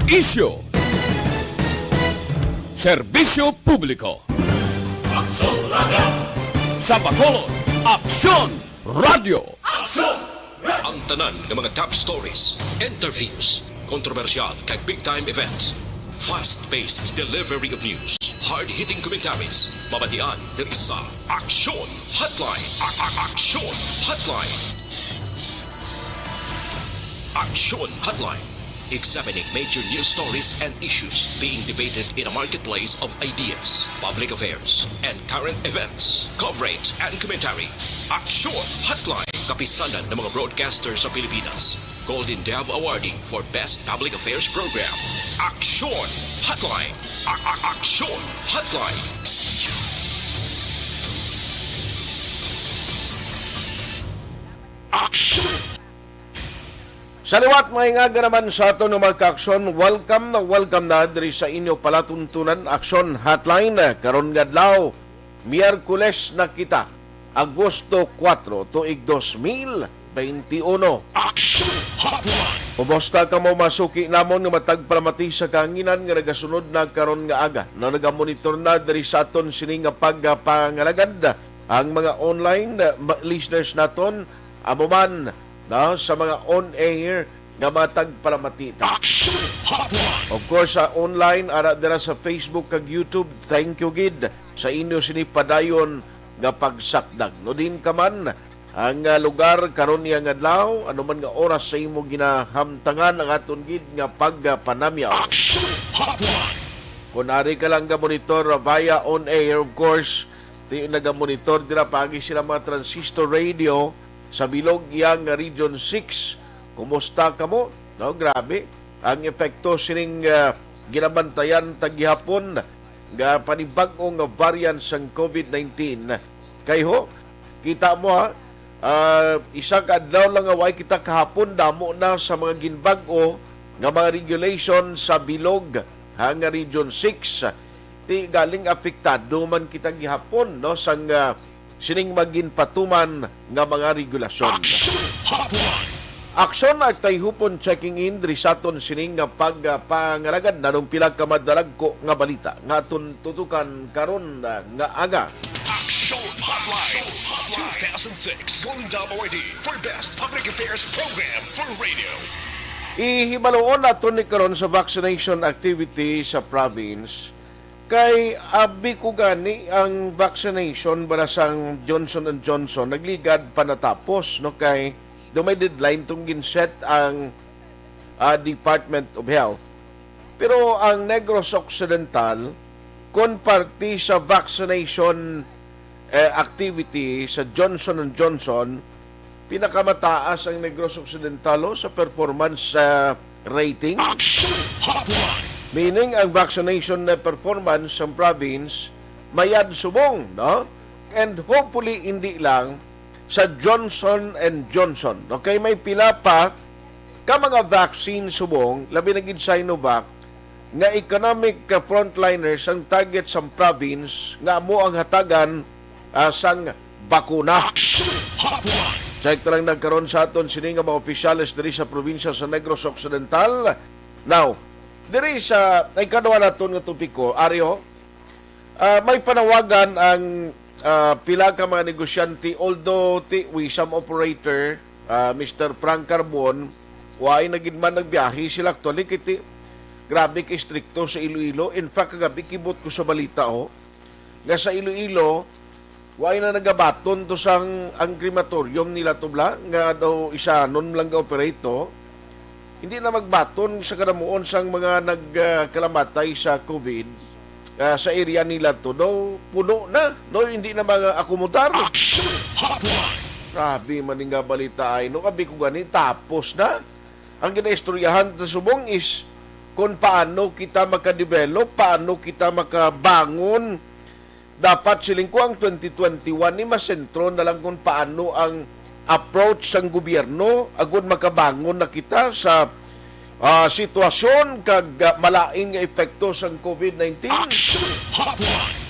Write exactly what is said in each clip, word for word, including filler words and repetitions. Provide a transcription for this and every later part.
Isyu. Serbisyo publiko. Aksyon Radio. Sa Bacolod, Aksyon Radio. Aksyon. Ang tanan nga mga top stories, interviews, kontrobersyal kag big time events. Fast-paced delivery of news, hard-hitting commentaries, mabatian diri sa Aksyon Hotline. A- a- Aksyon Hotline. Aksyon Hotline. Examining major news stories and issues being debated in a marketplace of ideas, public affairs, and current events. Coverage and commentary. Aksyon Hotline. Kapisanan ng mga broadcaster sa Pilipinas. Golden Dove Awardee for Best Public Affairs Program. Aksyon Hotline. A- a- Aksyon Hotline. Aksyon. Sa liwat, maayong aga naman sa aton nga mga kaaksyon. Welcome na welcome na diri sa inyo palatuntunan, Aksyon Hotline. Karon nga adlaw, Miyerkules na kita, Agosto kuwatro, tuig dos mil beinti uno. Aksyon Hotline. Kumusta kamo, mga suki namon nga matag palamati sa kahanginan nga nagasunod na karon nga aga? No, nagamonitor na diri sa aton sini nga pagpangalagad ang mga online, uh, ma-, listeners naton, amo man, no, sa mga on-air nga mga tagpalamati ta. Action Hotline. Of course, sa online, ara dira sa Facebook kag YouTube, thank you gid sa inyo sini padayon nga pagsakdag. No, diin ka man ang, ah, lugar karon niya nga adlaw, ano man nga oras sa imo ginahamtangan ang aton gid nga pagpanamyaw. Action Hotline. Kung ari ka lang ga monitor via on air, of course, ti nagamonitor dira paagi sila mga transistor radio sa bilog iya nga Region six. Kumusta kamo? No, grabe ang epekto sining, ah, ginabantayan ta gihapon nga panibag-o nga variant sang COVID nineteen. Kay ho, kita mo ha, ah, isa ka adlaw lang nga way kita kahapon, damo na sa mga ginbag-o nga mga regulation sa bilog ha nga Region six. Ti galing apektado man kita gihapon, no, sang, ah, sining maginpatuman nga mga regulasyon. Action Hotline. Aksyon at tayhupon checking in diri sa aton sining nga pagpangalagad. Nanong pila ka madalagko nga balita nga aton tutukan karon, ah, nga aga. Action Hotline two thousand six Golden Dove Awardee for Best Public Affairs Program for Radio. Ihibaloon naton ni karon sa vaccination activity sa province. Kay abi ko gani ang vaccination para sang Johnson and Johnson nagligad pa natapos, no, kay do may deadline tong ginset ang, ah, Department of Health. Pero ang Negros Occidental, kon parte sa vaccination, eh, activity sa Johnson and Johnson, pinakamataas ang Negros Occidental, oh, sa performance, ah, rating. Action Hotline. Meaning, ang vaccination na performance sa province mayad subong, no? And hopefully, hindi lang sa Johnson and Johnson. Okay, may pila pa ka mga vaccine subong, labi na gid Sinovac, nga economic, ah, frontliners ang target sang province nga amo ang hatagan, ah, sang bakuna. Action Hotline. Check ta lang nagkaron sa aton sini nga mga opisyales diri sa probinsya sa Negros Occidental. Now, diri sa ikadua naton nga topiko, Aryo, ah, may panawagan ang, ah, pila ka mga negosyante, although ti, we, some operator, ah, Mister Frank Carbon, why na gid man nagbiyahe sila actually, kay ti, grabe ka istrikto sa Iloilo. In fact, kagabi kibot ko sa balita, oh, nga sa Iloilo, why na nagabaton to sang ang crematorium nila to bla, nga daw isanon lang ga-operate to. Hindi na magbaton sa kadamuon sang mga nag, ah, kalamatay sa COVID, ah, sa area nila to. Daw puno na, daw hindi na mga akomodar. Action Hotline. Grabe man nga balita ay, no? Abi ko gani, tapos na. Ang ginaistoryahan ta subong is kung paano kita makadevelop, paano kita makabangon. Dapat siling ko ang twenty twenty-one ni masentro na lang kung paano ang approach sang gobyerno agud makabangon na kita sa, ah, sitwasyon kag, ah, malain nga epekto sang COVID nineteen. Action Hotline.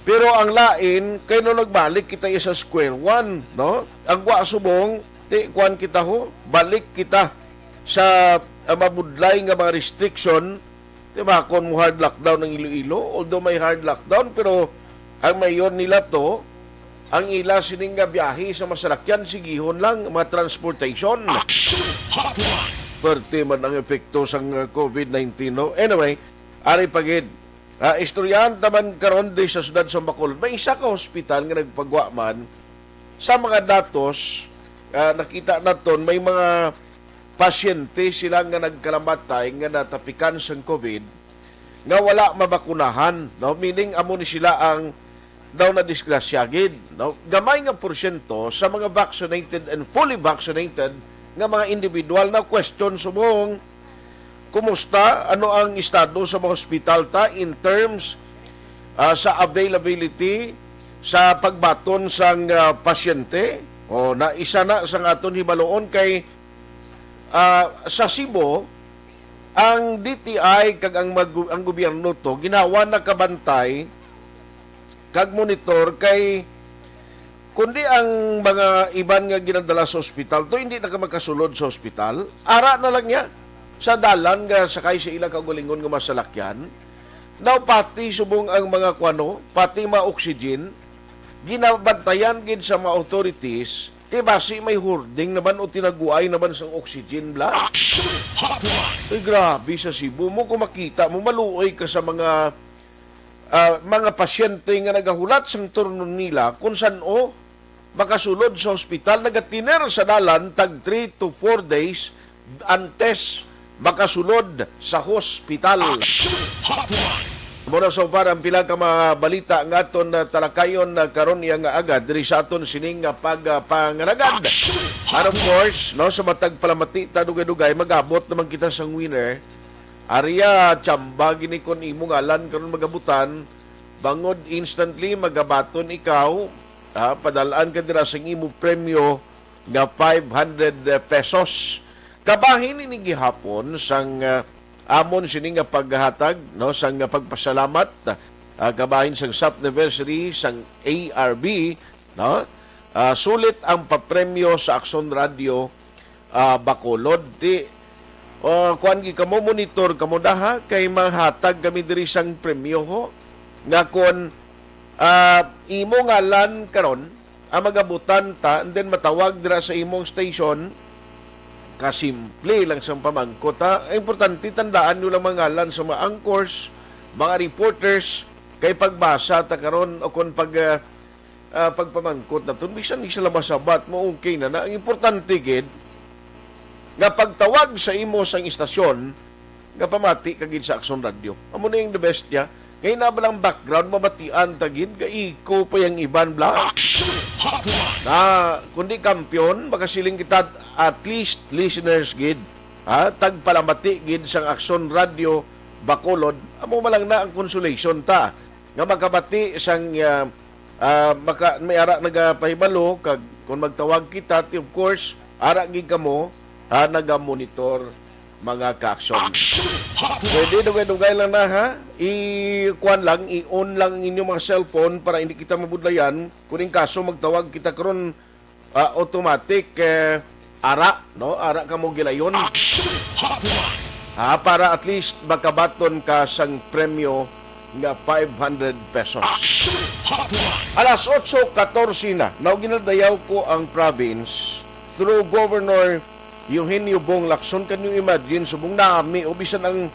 Pero ang lain kay no nagbalik kita sa square one, no? Ang wa subong, ti kuan kita ho, balik kita sa, ah, mabudlay nga mga restriction, timakon mo hard lockdown ang Iloilo, although may hard lockdown, pero ang mayor nila to, ang ila sining nga biyahe sa masalakyan, sigihon lang, mga transportation. Action Hotline! Perte man ang epekto sang, ah, covid nineteen, no? Anyway, ari pa gid. Ah, istoryahan ta man karon di sa siyudad sa Bacolod. May isa ka hospital nga nagpagwa man sa mga datos, ah, nakita naton may mga pasyente sila nga nagkalamatay nga natapikan sang covid nga wala mabakunahan, no? Meaning, amo ni sila ang daw nadisgrasya gid, no? Gamay nga porsyento sa mga vaccinated and fully vaccinated nga mga individual na question subong, kumusta? Ano ang estado sa mga hospital ta in terms, ah, sa availability sa pagbaton sang, ah, pasyente? O, na isa na sang aton hibaluon kay, ah, sa Cebu, ang D T I kag ang mag-, ang gobyerno to ginawa nakabantay kag monitor kay kundi ang mga iban nga ginadala sa ospital to hindi na ka makasulod sa ospital, ara na lang niya sa dalan nga sakay sa ila kaugalingon nga masalakyan. Now, pati subong ang mga kuano, pati mga oxygen, ginabantayan gid sa mga authorities kay basi may hoarding naman o tinaguay naman sang oxygen, bla. Action Hotline! Ay, grabe sa Cebu mo. Kung makita mo, maluoy ka sa mga, ah, mga pasyente nga nagahulat sang turno nila kung san-o makasulod sa hospital, nagatiner sa dalan tag three to four days antes makasulod sa hospital. Action Hotline! Mao na so far ang pila ka mga balita nga aton, ah, talakayon, ah, karon iya nga aga diri sa aton sining nga pagpangalagad. Action And of Hotline! Course, no, sa matag palamati ta dugay-dugay, magabot naman kita sang winner. Aria, tsamba gini kon imo ngalan karon magabutan, bangod instantly magabaton ikaw, ha, padalaan ka dira sang imo premyo nga five hundred pesos. Kabahin ini gihapon sang, ah, amon sini nga paghatag, no, sang, ah, pagpasalamat, ah, kabahin sang Sapniversary sang A R B, no? Ah, sulit ang papremyo sa Aksyon Radio, ah, Bacolod. Ti, ah, kuan gid kamo, monitor kamo daha, kay mahatag kami diri sang premyo ho, nga kon, ah, imo ngalan karon, ang magabutan ta, and then matawag dira sa imong station, kasimple lang sang pamangkot, ha. Ang importante, tandaan nyo lang mga ngalan sa mga anchors, mga reporters, kay pagbasa ta karon o kon pag, ah, ah, pagpamangkot naton, bisan di sila masabat mo, okay na na. Ang importante gid, nga pagtawag sa imo sang istasyon, nga pamati ka gid sa Aksyon Radio. Amo na yung the best niya. Ngayon na ba lang background, mabatian ta gid, ga-echo pa yung iban, bla? Action Hotline! Na, kundi kampiyon, makasiling kita at least listeners gid. Ha? Tagpalamati gid sang Aksyon Radio Bacolod. Amo man lang na ang consolation ta. Nga makabati sang, ah, ah, maka-, may ara nagapahibalo, kag kung magtawag kita, ti, of course, ara gid kamo, ha, nagamonitor mga ka-aksyon. Action Hotline! Pwede, dugay-dugay lang na, ha? I-, kuwan lang, i-on lang ang inyong mga cellphone para hindi kita mabudlayan. Kung in kaso, magtawag kita karon, ah, automatic, eh, ara, no? Ara ka mo gilayon. Action Hotline! Ha, para at least makabaton ka sang premyo nga five hundred pesos. Action Hotline! Alas otso katorse na, now ginadayaw ko ang province through Governor Eugenio Bong Lacson. Can you imagine, subong nami, o bisan ang,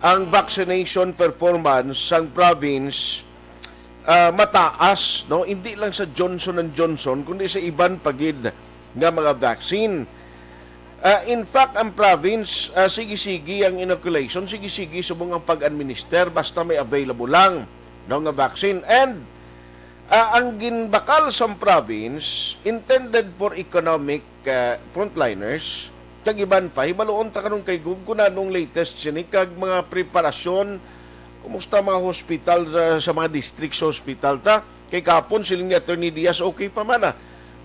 ang vaccination performance sang province, ah, mataas, no? Hindi lang sa Johnson and Johnson, kundi sa iban pa gid nga mga vaccine. Ah, in fact, ang province, ah, sige-sige ang inoculation, sige-sige subong ang pag-administer, basta may available lang, no, nga vaccine. And, ah, ang ginbakal sa province, intended for economic, ah, frontliners, kag iban pa. Hibaluon ta karon kay Gov kung anong latest sini, kag mga preparasyon, kumusta mga hospital sa, sa mga district sa hospital ta? Kay kapon, siling ni Attorney Diaz, okay pa man, ah.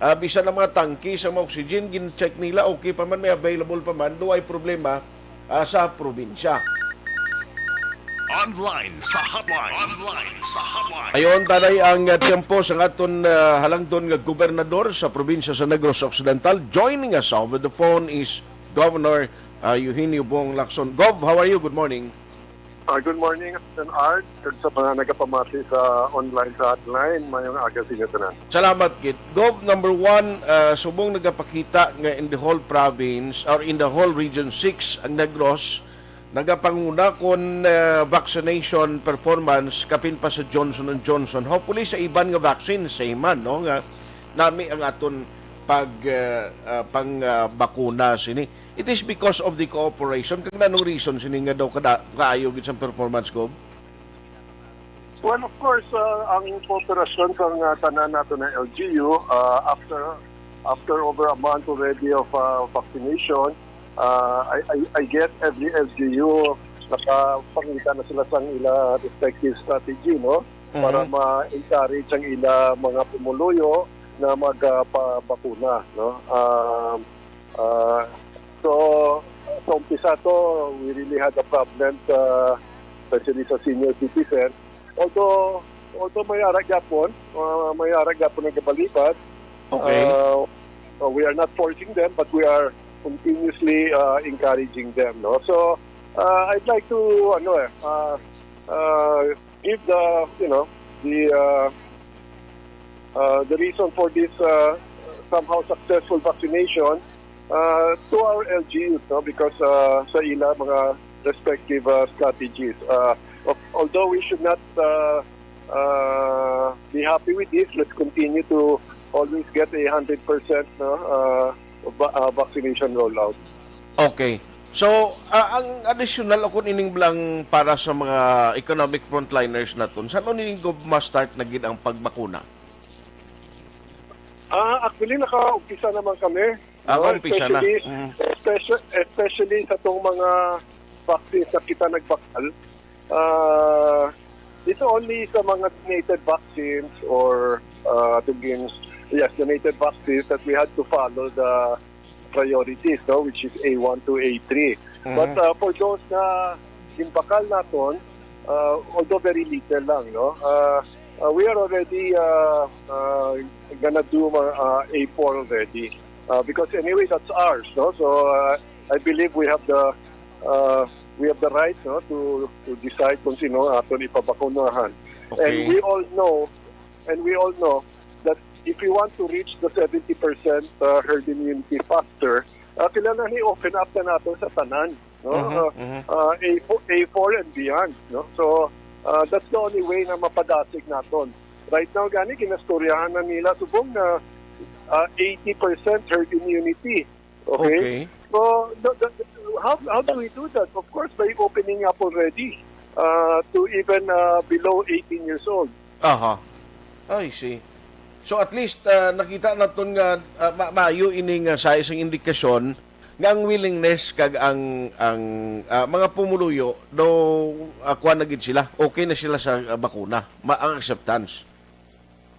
Ah, bisan ang mga tangke sa mga oxygen, gin-check nila, okay pa man, may available pa man, do ay problema, ah, sa probinsya. Online sa hotline. Online sa hotline. Ayon, tanay ang, ah, tiyempo sa aton, ah, halangdon nga gobernador sa probinsya sa Negros Occidental. Joining us over the phone is Governor ah, Eugenio Bong Lacson. Gov, how are you? Good morning. Ah, good morning, Sen Art, kag sa mga nagapamati sa online sa hotline. Mayong aga sa inyo tanan. Salamat gid. Gov, number one, ah, subong nagapakita nga in the whole province or in the whole Region six ang Negros nagapanguna kon, ah, vaccination performance kapin pa sa Johnson and Johnson. Hopefully sa iban nga vaccine, same man, no, nga nami ang aton pag, ah, ah, pang, ah, bakuna sini. It is because of the cooperation. Kag nanong reason sini nga daw kada kaayo gid sang performance, Gov? Well, of course, uh, ang kooperasyon sa uh, tanan nato na L G U, uh, after after over a month already of uh, vaccination, uh, I, I, I guess every L G U nakapangita na sila sa ila respective strategy, no? Para Mhm. Ma-encourage ang ila mga pumuluyo na magpabakuna, no? Um, uh, so, sa umpisa to, we really had a problem, sa, especially sa senior citizen. Although, although may ara gyapon, uh, may ara gyapon nagabalibad. Okay. Uh, so we are not forcing them, but we are continuously uh, encouraging them, no? So, uh, I'd like to, ano eh, uh, uh, give the, you know, the uh, uh, the reason for this uh, somehow successful vaccination uh, to our L G Us, no? Because uh, sa ila mga respective uh, strategies. Uh, of- although we should not uh, uh, be happy with this, let's continue to always get a hundred percent, no, uh, va- uh, vaccination rollout. Okay. So, ah, ang additional o kung ining lang para sa mga economic frontliners naton, saan ining Gov ma-start na gid ang pagbakuna? Ah, actually, nakaumpisa naman kami. Ah, No? kaumpisa na. Especially, Mm. especially, especially sa tong mga vaccines na kita nagbakal, ah, it's only sa mga donated vaccines or uh, to games, yes, donated vaccines that we had to follow the priorities, no, which is A one to A three. But Mhm. uh, for those na ginbakal naton, uh, although very little lang, no, uh, uh, we are already uh, uh, gonna do uh, A four already. Uh, because anyway, that's ours, no? So uh, I believe we have the uh, we have the right, no, to, to decide kung sino aton ipabakunahan. Okay. And we all know, and we all know that if we want to reach the seventy percent uh, herd immunity faster, uh, kailangan i-open up na nato sa tanan, no? Mhm, Uh, mhm. uh, A four, A four and beyond, no? So uh, that's the only way na mapadasig naton. Right now, gani, ginastoryahan na nila subong na uh, eighty percent herd immunity. Okay? Okay. So, the, the, how, how do we do that? Of course, by opening up already uh, to even uh, below eighteen years old. Aha. I see. So at least ah, nakita naton nga ah, ma- maayo ini nga sa isang indikasyon nga ang willingness kag ang ang ah, mga pumuluyo do uh, kuan na gid sila. Okay na sila sa ah, bakuna. Ma- ang acceptance.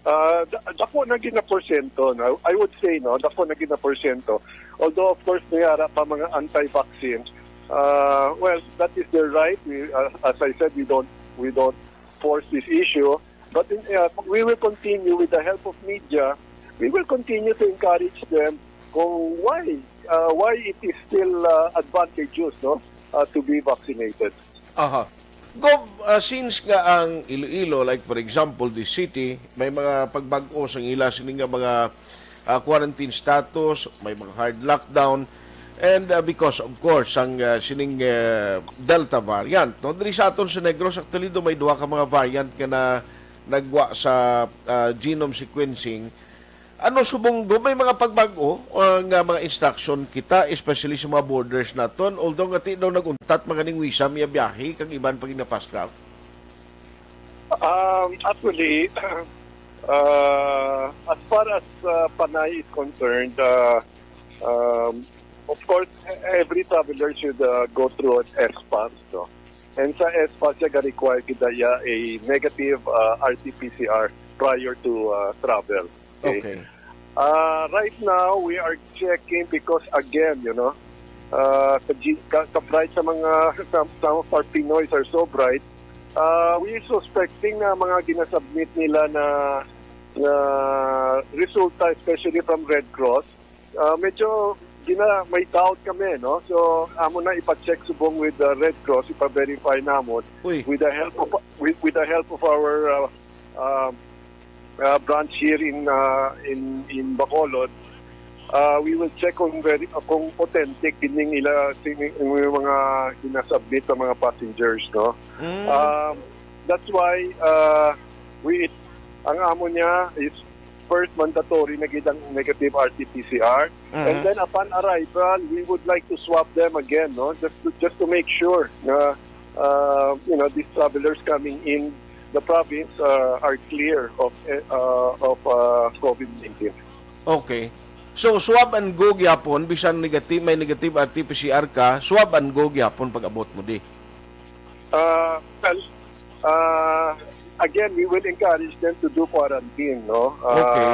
Uh, da- dako na gid na porsyento, no? I would say, no, dako na gid na porsyento. Although, of course, may ara pa mga anti-vaccines. Uh, well, that is their right. We, uh, as I said, we don't we don't force this issue. But in, uh, we will continue with the help of media. We will continue to encourage them kung why uh, why it is still uh, advantageous, no, uh, to be vaccinated. Aha. Gov, ah, since nga ang Iloilo, like for example, the city, may mga pagbag-o sa ila sini nga mga ah, quarantine status, may mga hard lockdown, and ah, because of course ang ah, sining ah, Delta variant, no? Diri sa aton sa Negros actually do may duha ka mga variant nga na nagwa sa ah, genome sequencing. Ano subong do may mga pagbag-o ah, nga mga instruction kita, especially sa mga borders naton, although nga ti daw nag-untat mga ning visa, miya biyahe kag iban pa gid nga fast travel? Um, actually, uh, as far as uh, Panay is concerned, uh, um, of course, every traveler should uh, go through an S-PASS. No? And sa S-PASS, siya ga-require kita ya a negative uh, R T P C R prior to uh, travel. Okay. Uh, right now, we are checking because again, you know, uh, sa, G- ka, sa bright sa mga, some, some of our Pinoys are so bright, uh, we suspecting na mga ginasubmit nila na, na resulta, especially from Red Cross, uh, medyo gina, may doubt kami, no? So, amo na ipa-check subong with the Red Cross, ipa-verify namon Uy. with the help of with, with the help of our uh, um, uh, branch here in uh, in in Bacolod. Uh, we will check kung very, kung authentic kining ila sini yung mga ginasubmit sa mga passengers, no? Mm. Um, that's why uh, we ang amo niya is first mandatory na gid ang negative R T P C R. And Mhm. then upon arrival, we would like to swab them again, no? Just to, just to make sure na uh, you know, these travelers coming in the province uh, are clear of uh, of uh, COVID nineteen. Okay. So, swab and go gyapon, bisan negative, may negative R T P C R ka, swab and go gyapon pag-abot mo di. Uh, well, uh, again, we will encourage them to do quarantine, no? Uh, Okay.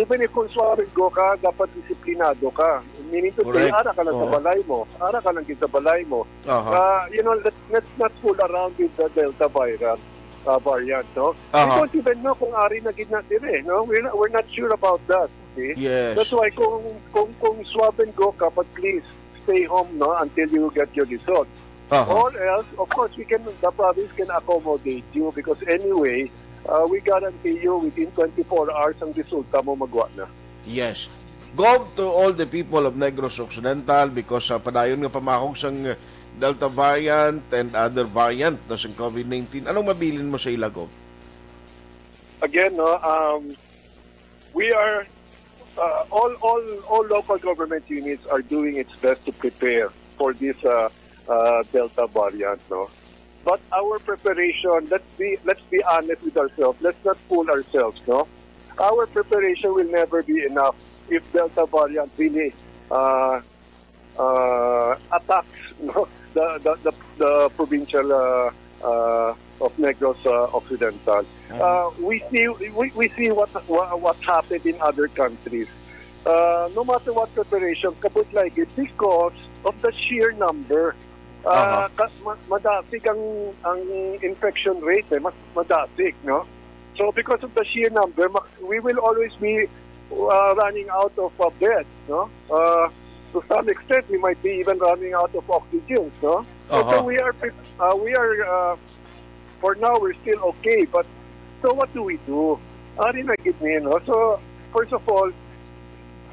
Even if kung swab and go ka, dapat disiplinado ka. Meaning to say, Correct. Ara ka lang sa Oo. balay mo. Ara ka lang gid sa balay mo. Aha. Uh, you know, let's, let's not fool around with the Delta virus uh, variant, no? Aha. Because even now, kung ari na gid na dire, no? We're not, we're not sure about that. Okay? Yes. That's why kung kung kung swab and go ka, but please stay home, no, until you get your result. Aha. Or else, of course, we can the province can accommodate you because anyway, uh, we guarantee you within twenty-four hours ang resulta mo magwa na. Yes. Gov, to all the people of Negros Occidental, because sa padayon nga pamakog sang Delta variant and other variant na sang COVID nineteen, anong mabilin mo sa ila, Gov? Again, no, um, we are uh, all all all local government units are doing its best to prepare for this uh, uh, Delta variant, no? But our preparation, let's be let's be honest with ourselves. Let's not fool ourselves, no? Our preparation will never be enough if Delta variant really uh, uh, attacks, no, the the the, the provincial uh, uh, of Negros uh, Occidental. Uh, we see we, we see what, what what happened in other countries. Uh, no matter what preparation, kabudlay gid because of the sheer number. Uh, Aha. ka, ma- madasig ang ang infection rate, eh, mas madasig, no? So because of the sheer number, ma- we will always be uh, running out of uh, beds, no? Uh, to some extent, we might be even running out of oxygen, no? So, so Aha. we are pre- uh, we are uh, for now we're still okay, but so what do we do? Ari na gid ni, no? So first of all,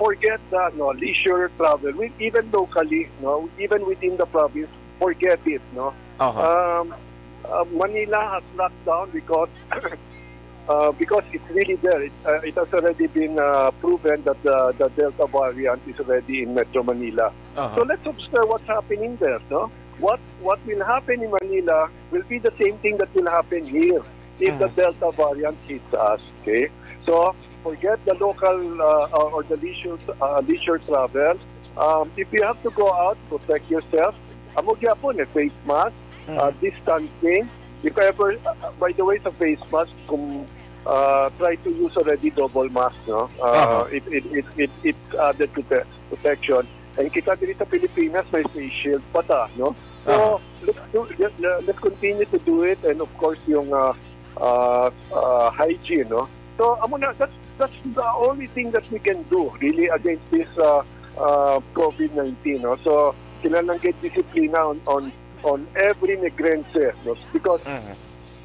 forget the no leisure travel. We, even locally, no, even within the province, forget it, no. Aha. Um, uh, Manila has locked down because uh, because it's really there. It, uh, it has already been uh, proven that the, the Delta variant is already in Metro Manila. Aha. So let's observe what's happening there, no? What what will happen in Manila will be the same thing that will happen here if the Mhm. Delta variant hits us, okay? So forget the local uh, or or the leisure uh, leisure travel. Um, if you have to go out, protect yourself. Amo gyapon eh, face mask, uh, Mhm. distancing. If ever, uh, by the way, sa face mask, kung uh, try to use already double mask, no? Uh, Aha. it, it, it, it, it's added to the protection. And kita diri sa Pilipinas, may face shield pa ta, no? So, Aha. let's do, let, let's continue to do it. And of course, yung uh, uh, uh, hygiene, no? So, amo na, that's, that's the only thing that we can do really against this uh, uh, COVID nineteen, no? So, kinahanglan gid disiplina on, on, on every Negrense, no? Because Mhm.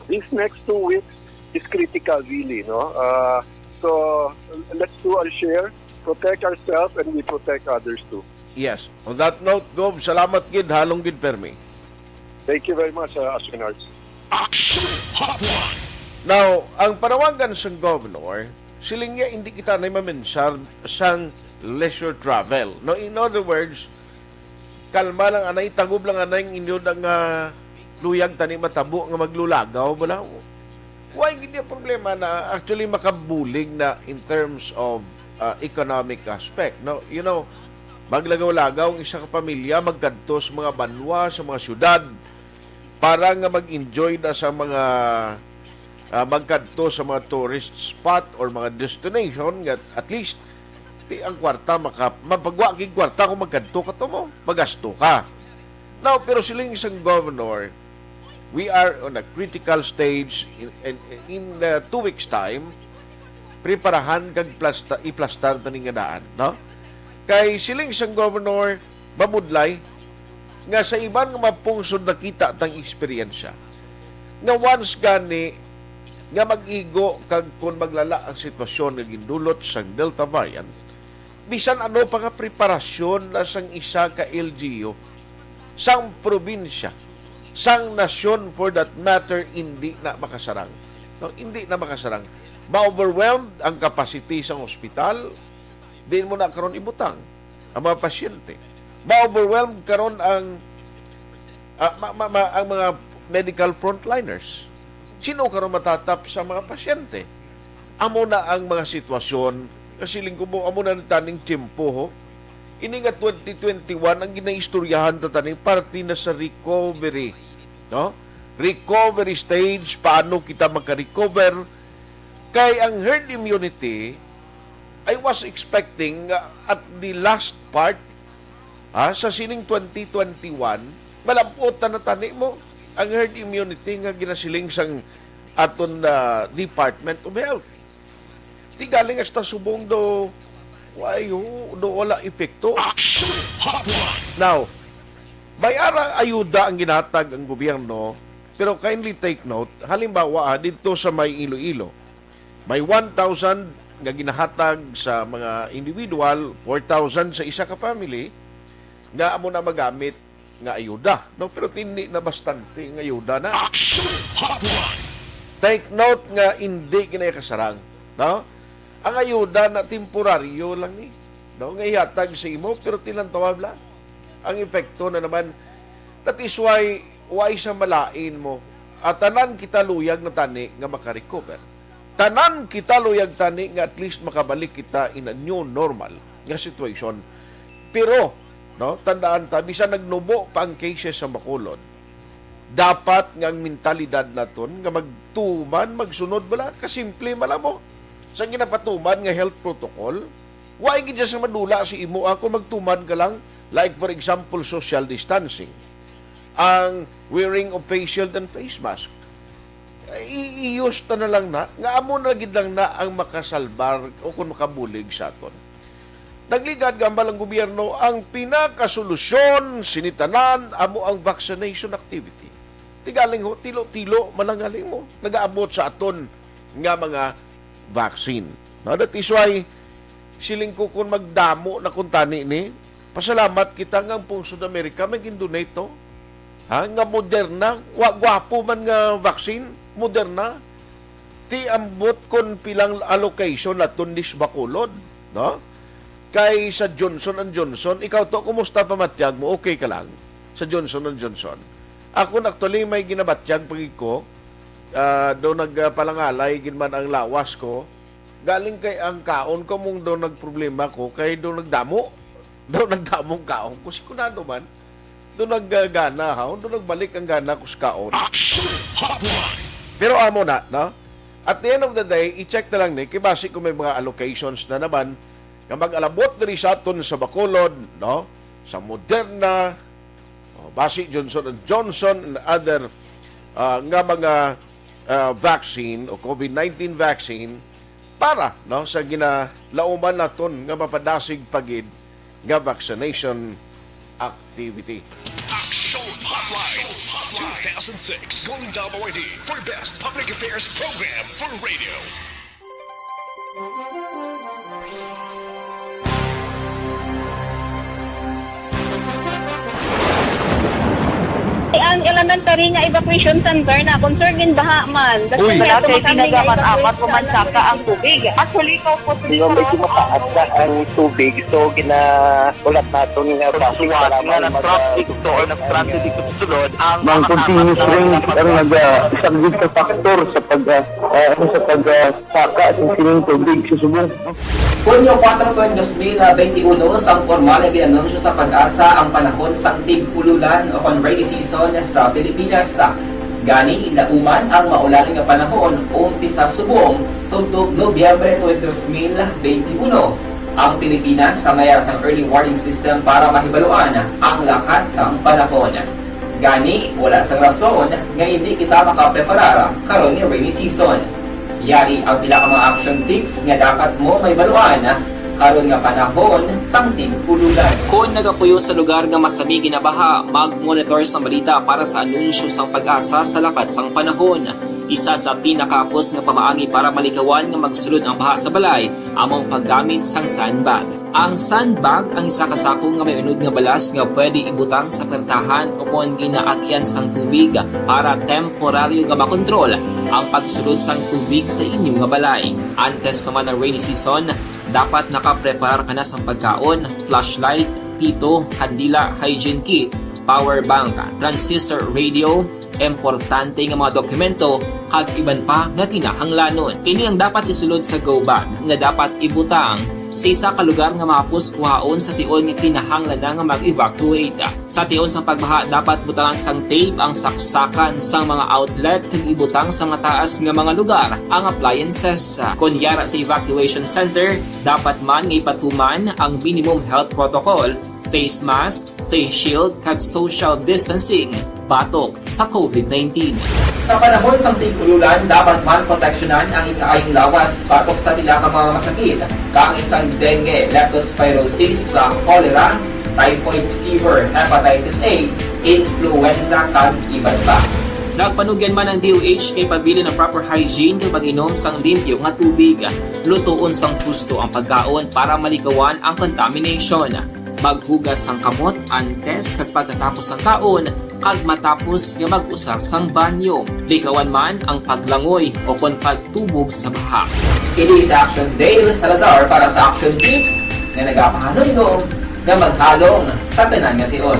these next two weeks is critical, really, no? Uh, so, let's do our share, protect ourselves, and we protect others too. Yes. On that note, Gov, salamat gid, halong gid permi. Thank you very much, uh, Astronauts. Action Hotline. Now, ang panawagan sang governor, siling niya, hindi kita na mamensar sang leisure travel. No, in other words, kalma lang anay, tagob lang anay ang inyo nga luyag tani matabo nga maglulagaw bala. Why gid yung problema na actually makabulig na in terms of uh, economic aspect, no? You know, maglagaw-lagaw ang isa ka pamilya, magkadto sa mga banwa, sa mga syudad, para nga mag-enjoy na sa mga ah, magkadto sa mga tourist spot or mga destination nga at least di ang kwarta maka mapagwa kay kwarta kung magkadto ka to mo, magasto ka. Now, pero siling isang governor, we are on a critical stage in, in, in uh, two weeks time, preparahan kag plasta, iplastar na ning nga daan, no? Kay siling sang governor, mabudlay nga sa iban nga mga pungsod nakita tang eksperyensya nga once gani nga mag-igo kag kung maglala ang sitwasyon nga gindulot sang Delta variant, bisan ano pa nga preparasyon na sang isa ka L G U, sang probinsya, sang nasyon for that matter, hindi na makasarang. No, hindi na makasarang. Ma-overwhelmed ang capacity sang ospital, diin mo na karon ibutang ang mga pasyente. Ma-overwhelmed karon ang, ah, ma- ma- ma- ang mga medical frontliners. Sino karon matatap sa mga pasyente? Amo na ang mga sitwasyon. Kasi lingkubo, amo na ni taning tiyempo, ho. Ini nga twenty twenty-one, ang ginaistoryahan ta tani parte na sa recovery, no? Recovery stage, paano kita maka-recover? Kay ang herd immunity, I was expecting nga at the last part, ha, sa sining twenty twenty-one, malab-ot na natani mo ang herd immunity nga ginasiling sang aton, ah, Department of Health. Ti galing hasta subong do, why, ho, do wala epekto. Action Hotline! Now, may ara ayuda ang ginatag ang gobyerno, pero kindly take note, halimbawa, ah, dito sa may Iloilo, may one thousand nga ginahatag sa mga individual, four thousand sa isa ka family, nga amo na magamit nga ayuda, no? Pero hindi na bastante nga ayuda na. Action Hotline! Take note nga hindi ginay kasarang, no? Ang ayuda na temporaryo lang ni, no? Nga ihatag sa imo, pero tilantawa lang. Ang epekto na naman, that is why, why sa malain mo, at tanan kita luyag na tani nga maka-recover. Tanan kita luyag tani nga at least makabalik kita in a new normal nga situation. Pero, no, tandaan ta, bisan nagnubo pa ang cases sa Bacolod, dapat nga ang mentalidad naton nga magtuman, magsunod bala, kasimple man lang mo sa ginapatuman nga health protocol. Wa gid siya madula sa imo, ako magtuman ka lang, like for example, social distancing, ang wearing of face shield and face mask. I-, iyos ta na lang na, nga amo na gid lang na ang makasalbar o kung makabulig sa aton. Nagligad gambal ang gobyerno, ang pinakasolusyon sini tanan amo ang vaccination activity. Ti galing ho, tilo-tilo man lang galing mo nagaabot sa aton nga mga vaccine. No, that is why, siling ko, kung magdamo na kuntani ni, pasalamat kita nga ang pungsod Amerika may gindonate to. Ha? Nga Moderna, wa gwapo man nga vaccine, Moderna. Ti ambot kon pilang allocation naton dis Bacolod, no? Kay sa Johnson and Johnson, ikaw to, kumusta pamatyag mo? Okay ka lang sa Johnson and Johnson? Ako na actually may ginabatyag pa gid ko, ah, do nagpalangalay gid man ang lawas ko. Galing kay ang kaon ko mong do nagproblema ko kay do nagdamo. Do nagdamong kaon ko. Sigurado man. Do naggana, ha? Do nagbalik ang gana ko sa kaon. Action Hotline! Pero amo na, no? At the end of the day, i-check na lang ni, kay basi kung may mga allocations na naman nga mag-alabot diri sa aton sa Bacolod, no? Sa Moderna, o, basi Johnson and Johnson and other, ah, nga mga, ah, vaccine o COVID nineteen vaccine para, no, sa ginalauman naton nga mapadasig pa gid nga vaccination activity. Action Hotline two thousand six, Golden Dome Awardee for Best Public Affairs Program for Radio. Ang elementary nga evacuation center na concern gid baha man. Uy. Wala kay tinaga man amat ko man saka ang tubig. Actually, ikaw po, Di ba, medyo mataas na ang tubig, so ginahulat naton nga basi nga nag-traffic to or nag-transit dito sa sulod ang mga continuous rain ang nag-, ah, isa gid sa factor sa pag, ah, ah, ano, sa pag, ah, saka sa sining tubig sa subong. Hunyo kuwatro, dos mil benti uno, sang pormal nga gin-anunsyo sa PAGASA ang panahon sang tig-ululan o kon rainy season sa Pilipinas. Gani, lauman ang maulan nga panahon, umpisa subong tubtob Nobyembre twenty, dos mil benti uno. Ang Pilipinas may ara sang early warning system para mahibaluan ang lakat sang panahon. Gani, wala sang rason nga indi kita makapreparar karon nga rainy season. Yari ang pila ka mga action tips nga dapat mo mahibaluan karon nga panahon sang tig-ululan. Kon nagapuyo sa lugar nga masami ginabaha, mag-monitor sang balita para sa anunsyo sang PAGASA sa lakat sang panahon. Isa sa pinakahapos nga pamaagi para malikawan nga magsulod ang baha sa balay amo ang paggamit sang sandbag. Ang sandbag ang isa ka sako nga may unod nga balas nga pwede ibutang sa pertahan o kon ginaagian sang tubig para temporaryo nga makontrol ang pagsulod sang tubig sa inyo nga balay. Antes pa man ang rainy season, dapat nakapreparar ka na sang pagkaon, flashlight, pito, kandila, hygiene kit, power bank, transistor radio, importante nga mga dokumento, kag iban pa nga kinahanglanon. Ini ang dapat isulod sa go bag nga dapat ibutang sa isa ka lugar nga mahapos kuhaon sa tion nga kinahanglan na nga mag-evacuate. Sa tion sang pagbaha, dapat butangan sang tape ang saksakan sang mga outlet kag ibutang sa mataas nga mga lugar ang appliances. Kon yara sa evacuation center, dapat man nga ipatuman ang minimum health protocol, face mask, face shield, kag social distancing batok sa covid nineteen. Sa panahon sang tig-ululan, dapat man proteksyonan ang ikaayong lawas batok sa pila ka mga masakit, kaangay sang dengue, leptospirosis, sa cholera, typhoid fever, hepatitis A, influenza, kag iban pa. Nagpanugyan man ang D O H kay pabilin ang proper hygiene kag pag-inom sang limpyo nga tubig. Lutoon sang husto ang pagkaon para malikawan ang contamination. Maghugas sang kamot antes kag pagkatapos sang kaon, kag matapos nga mag-usar sang banyo. Likawan man ang paglangoy o kon pagtubog sa baha. Kini si Action Dale Salazar para sa Action Tips nga nagapahanumdom nga maghalong sa tanan nga tion.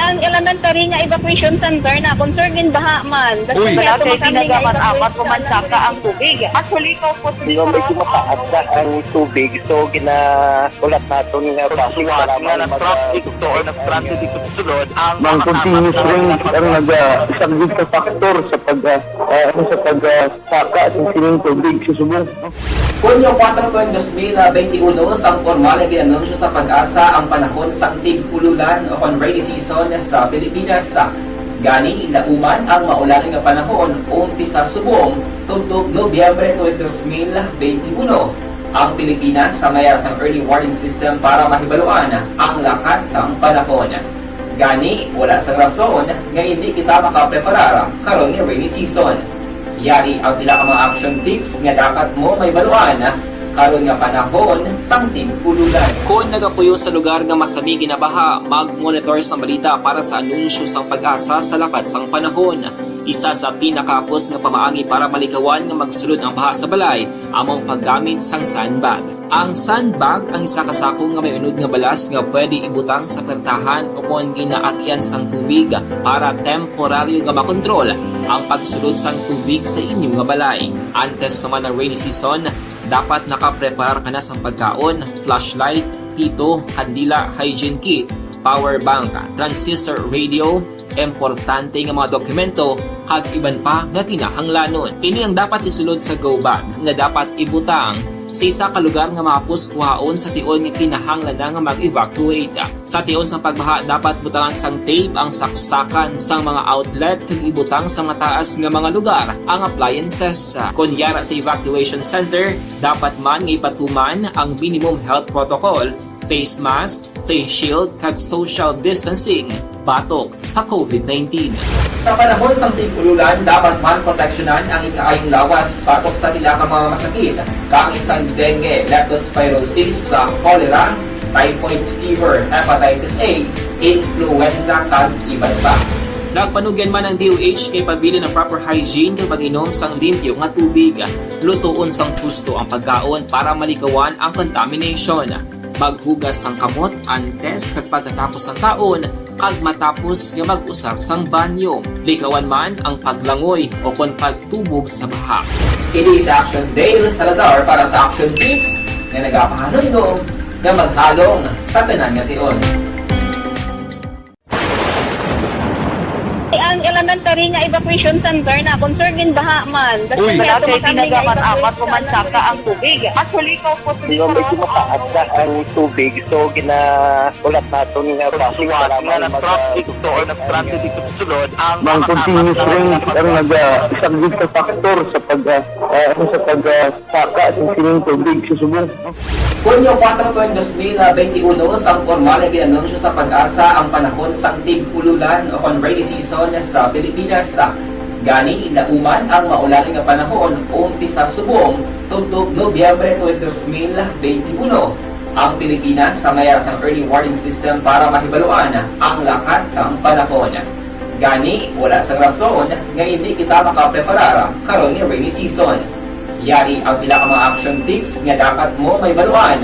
Ang elementary nga evacuation center na concerned in baha man. Uy. Kaya wala kay tumakam nga ginagamit, apat evacuation man saka ang tubig. Actually, ikaw po, medyo mataas na ang tubig, so gina-, ulat naton nga traffic para nga mag-, nag-traffic to or nag-traffic ito sulod ang mga continuous rain ang naga-, isa gid sa factor sa pag-, ah, ah, ano, sa pag-, ah, saka sa sining tubig sa subong. Hunyo kuwatro, tuig dos mil benti uno, sang pormal nga gin-anunsyo sa PAGASA ang panahon sang tig-ululan o kon rainy season sa Pilipinas. Gani, lauman ang maulan nga panahon umpisa subong tubtob Nobyembre tuig dos mil benti uno. Ang Pilipinas sa may sang early warning system para mahibaluan ang lakat sang panahon. Gani, wala sang rason nga hindi kita makapreparar karon nga rainy season. Yari ang pila ka mga action tips nga dapat mo mahibaluan karon nga panahon sang tig-ululan. Kon nagapuyo sa lugar nga masami ginabaha, mag-monitor sang balita para sa anunsyo sang PAGASA sa lakat sang panahon. Isa sa pinakahapos nga pamaagi para malikawan nga magsulod ang baha sa balay amo ang paggamit sang sandbag. Ang sandbag ang isa ka sako nga may unod nga balas nga pwede ibutang sa pertahan o kon ginaagian sang tubig para temporaryo nga makontrol ang pagsulod sang tubig sa inyo nga balay. Antes pa man ang rainy season, dapat nakapreparar ka na sang pagkaon, flashlight, pito, kandila, hygiene kit, power bank, transistor radio, importante nga mga dokumento, kag iban pa nga kinahanglanon. Ini ang dapat isulod sa go bag nga dapat ibutang sa isa ka lugar nga mahapos kuhaon sa tion nga kinahanglan na nga mag-evacuate. Sa tion sang pagbaha, dapat butangan sang tape ang saksakan sang mga outlet kag ibutang sa mataas nga mga lugar ang appliances. Kon yara sa evacuation center, dapat man nga ipatuman ang minimum health protocol, face mask, face shield, kag social distancing batok sa covid nineteen. Sa panahon sang tig-ululan, dapat man proteksyonan ang ikaayong lawas batok sa pila ka mga masakit, kaangay sang dengue, leptospirosis, sa cholera, typhoid fever, hepatitis A, influenza, kag iban pa. Nagpanugyan man ang D O H kay pabilin ang proper hygiene kag pag-inom sang limpyo nga tubig. Lutoon sang husto ang pagkaon para malikawan ang contamination. Maghugas sang kamot antes kag pagkatapos sang kaon, kag matapos nga mag-usar sang banyo. Likawan man ang paglangoy o kon pagtubog sa baha. Kini si Action Dale Salazar para sa Action Tips nga nagapahanumdom nga maghalong sa tanan nga tion. Ang elementary nga evacuation center na concern gin baha man. Uy! Wala kay ginagaman apat o man saka ang tubig. Actually, ko po. Medyo mataas na ang tubig, so gina-, ulat naton nga traffic para na mag-, traffic to or nag-traffic dito sa sulod ang mga continuous rain ang nag-, ah, isang risk factor sa pag, ah, ah, ano, sa pag, ah, saka sa sining tubig sa subong. Hunyo kuwatro, tuig dos mil benti uno, sang pormal nga gin-anunsyo sa PAGASA ang panahon sang tig-ululan o kon rainy season sa Pilipinas. Gani, lauman ang maulan nga panahon umpisa subong tubtob Nobyembre tuig dos mil benti uno. Ang Pilipinas may ara sang early warning system para mahibaluan ang lakat sang panahon. Gani, wala sang rason nga indi kita makapreparar karon nga rainy season. Yari ang pila ka mga action tips nga dapat mo mahibaluan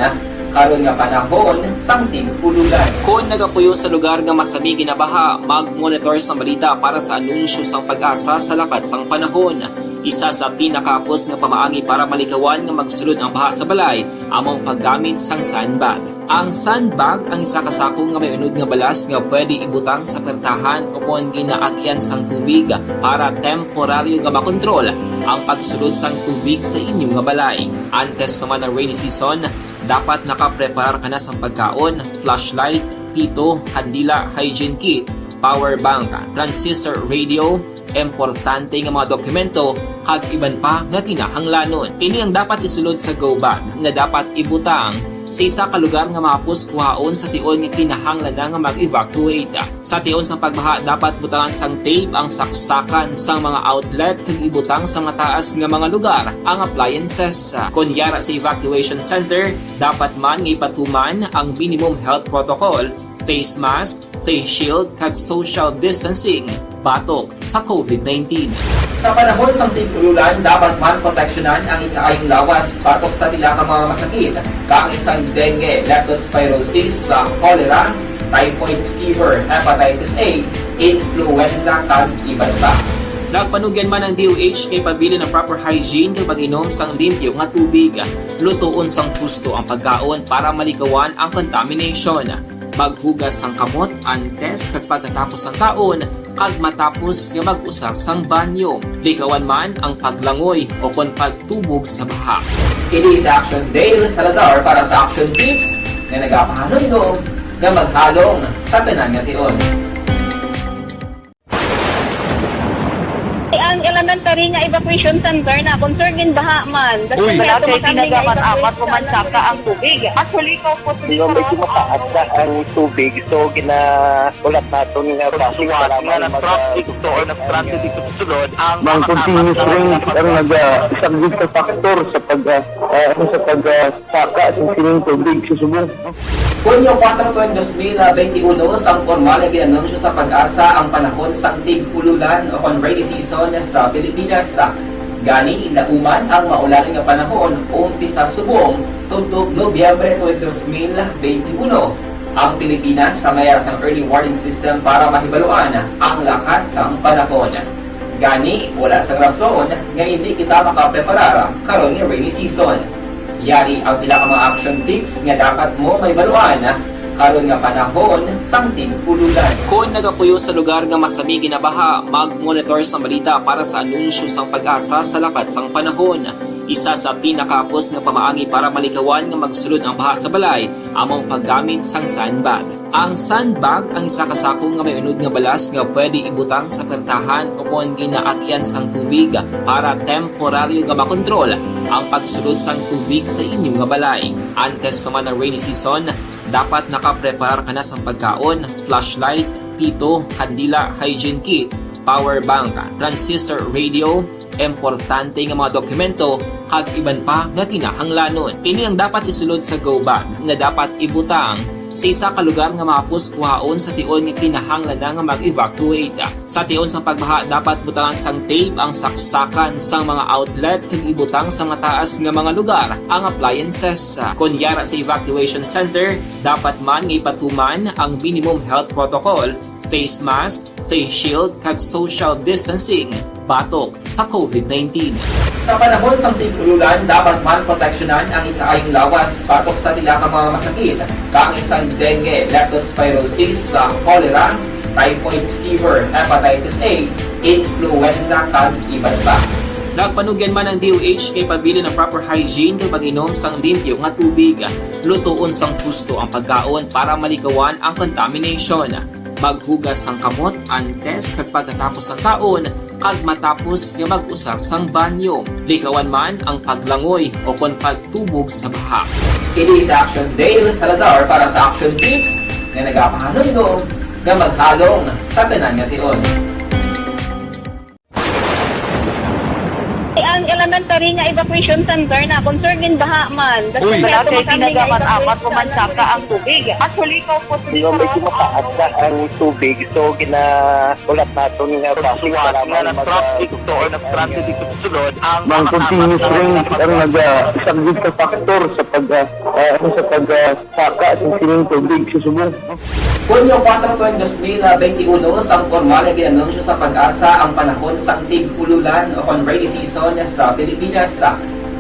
karon nga panahon sang tig-ululan. Kon nagapuyo sa lugar nga masami ginabaha, mag-monitor sang balita para sa anunsyo sang PAGASA sa lakat sang panahon. Isa sa pinakahapos nga pamaagi para malikawan nga magsulod ang baha sa balay amo ang paggamit sang sandbag. Ang sandbag ang isa ka sako nga may unod nga balas nga pwede ibutang sa pertahan o kon ginaagyan sang tubig para temporaryo nga makontrol ang pagsulod sang tubig sa inyo nga balay. Antes pa man ang rainy season, dapat nakapreparar ka na sang pagkaon, flashlight, pito, kandila, hygiene kit, power bank, transistor radio, importante nga mga dokumento, kag iban pa nga kinahanglanon. Ini ang dapat isulod sa go bag nga dapat ibutang sa isa ka lugar nga mahapos kuhaon sa tion nga kinahanglan na nga mag-evacuate. Sa tion sang pagbaha, dapat butangan sang tape ang saksakan sang mga outlet kag ibutang sa mataas nga mga lugar ang appliances. Kon yara sa evacuation center, dapat man nga ipatuman ang minimum health protocol, face mask, face shield, kag social distancing batok sa covid nineteen. Sa panahon sang tig-ululan, dapat man proteksyonan ang ikaayong lawas batok sa pila ka mga masakit, kaangay sang dengue, leptospirosis, sa cholera, typhoid fever, hepatitis A, influenza, kag iban pa. Nagpanugyan man ang D O H nga ipabilin ang proper hygiene kag pag-inom sang limpyo nga tubig. Lutoon sang husto ang pagkaon para malikawan ang contamination. Maghugas sang kamot antes kag pagkatapos sang kaon kag matapos nga mag-usar sang banyo. Likawan man ang paglangoy o kon pagtubog sa baha. Kini si Action Dale Salazar para sa Action Tips nga nagapahanumdom nga maghalong sa tanan nga tion. Ang elementary nga evacuation center na concern gin baha man. Uy! Wala kay ginagaman apat o man saka ang tubig. Actually, ko po. Medyo mataas na ang tubig, so gina-, ulat naton nga traffic para na mag-, traffic to or nag-traffic dito sa sulod ang mga continuous rain ang nag-, ah, isang risk factor sa pag, ah, ah, ano, sa pag, ah, saka sa sining tubig sa subong. Hunyo kuwatro, tuig dos mil benti uno, sang pormal nga gin-anunsyo sa PAGASA ang panahon sang tig-ululan o kon rainy season sa Pilipinas. Gani, lauman ang maulan nga panahon umpisa subong tubtob Nobyembre tuig dos mil benti uno. Ang Pilipinas may ara sang early warning system para mahibaluan ang lakat sang panahon. Gani, wala sang rason nga indi kita makapreparar karon nga rainy season. Yari ang pila ka mga action tips nga dapat mo mahibaluan karon nga panahon sang tig-ululan. Kon nagapuyo sa lugar nga masami ginabaha, mag-monitor sang balita para sa anunsyo sang PAGASA sa lakat sang panahon. Isa sa pinakahapos nga pamaagi para malikawan nga magsulod ang baha sa balay amo ang paggamit sang sandbag. Ang sandbag ang isa ka sako nga may unod nga balas nga pwede ibutang sa pertahan o kon ginaagyan sang tubig para temporaryo nga makontrol ang pagsulod sang tubig sa inyo nga balay. Antes pa man ang rainy season, dapat nakapreparar ka na sang pagkaon, flashlight, pito, kandila, hygiene kit, power bank, transistor radio, importante nga mga dokumento, kag iban pa nga kinahanglanon. Ini ang dapat isulod sa go bag nga dapat ibutang sa isa ka lugar nga mahapos kuhaon sa tion nga kinahanglan na nga mag-evacuate. Sa tion sang pagbaha, dapat butangan sang tape ang saksakan sang mga outlet kag ibutang sa mataas nga mga lugar ang appliances. Kon yara sa evacuation center, dapat man nga ipatuman ang minimum health protocol, face mask, face shield, kag social distancing batok sa covid nineteen. Sa panahon sang tig-ululan, dapat man proteksyonan ang ikaayong lawas batok sa pila ka mga masakit, kaangay sang dengue, leptospirosis, sa cholera, typhoid fever, hepatitis A, influenza, kag iban pa. Nagpanugyan man ang D O H nga ipabilin ang proper hygiene kag pag-inom sang limpyo nga tubig. Lutoon sang husto ang pagkaon para malikawan ang contamination. Maghugas sang kamot antes kag pagkatapos sang kaon, kag matapos nga mag-usar sang banyo. Likawan man ang paglangoy o kon pagtubog sa baha. Kini sa Action Dale Salazar para sa Action Tips nga nagapahanumdom nga maghalong sa tanan nga tion. Ang elementary nga evacuation center na concern in baha man. Uy. Kaya Wala kay tumakan nga tinagaman evacuation amat center. Umansaka ang tubig. Actually, ikaw po Di ba, medyo mataas na ang tubig, so gina-, ulat naton nga traffic para nga mag-, nag-traffic to or nag-traffic dito sa sulod, ang Mang mga continuous apat na rain ang mga naga-, isang good sa factor sa pag, ah, ah, ano, sa pag, ah, saka sa sining tubig sa subong. Hunyo kuwatro, tuig dos mil benti uno, sang pormal nga gin-anunsyo sa PAGASA ang panahon sang tig-ululan o kon rainy season sa Pilipinas.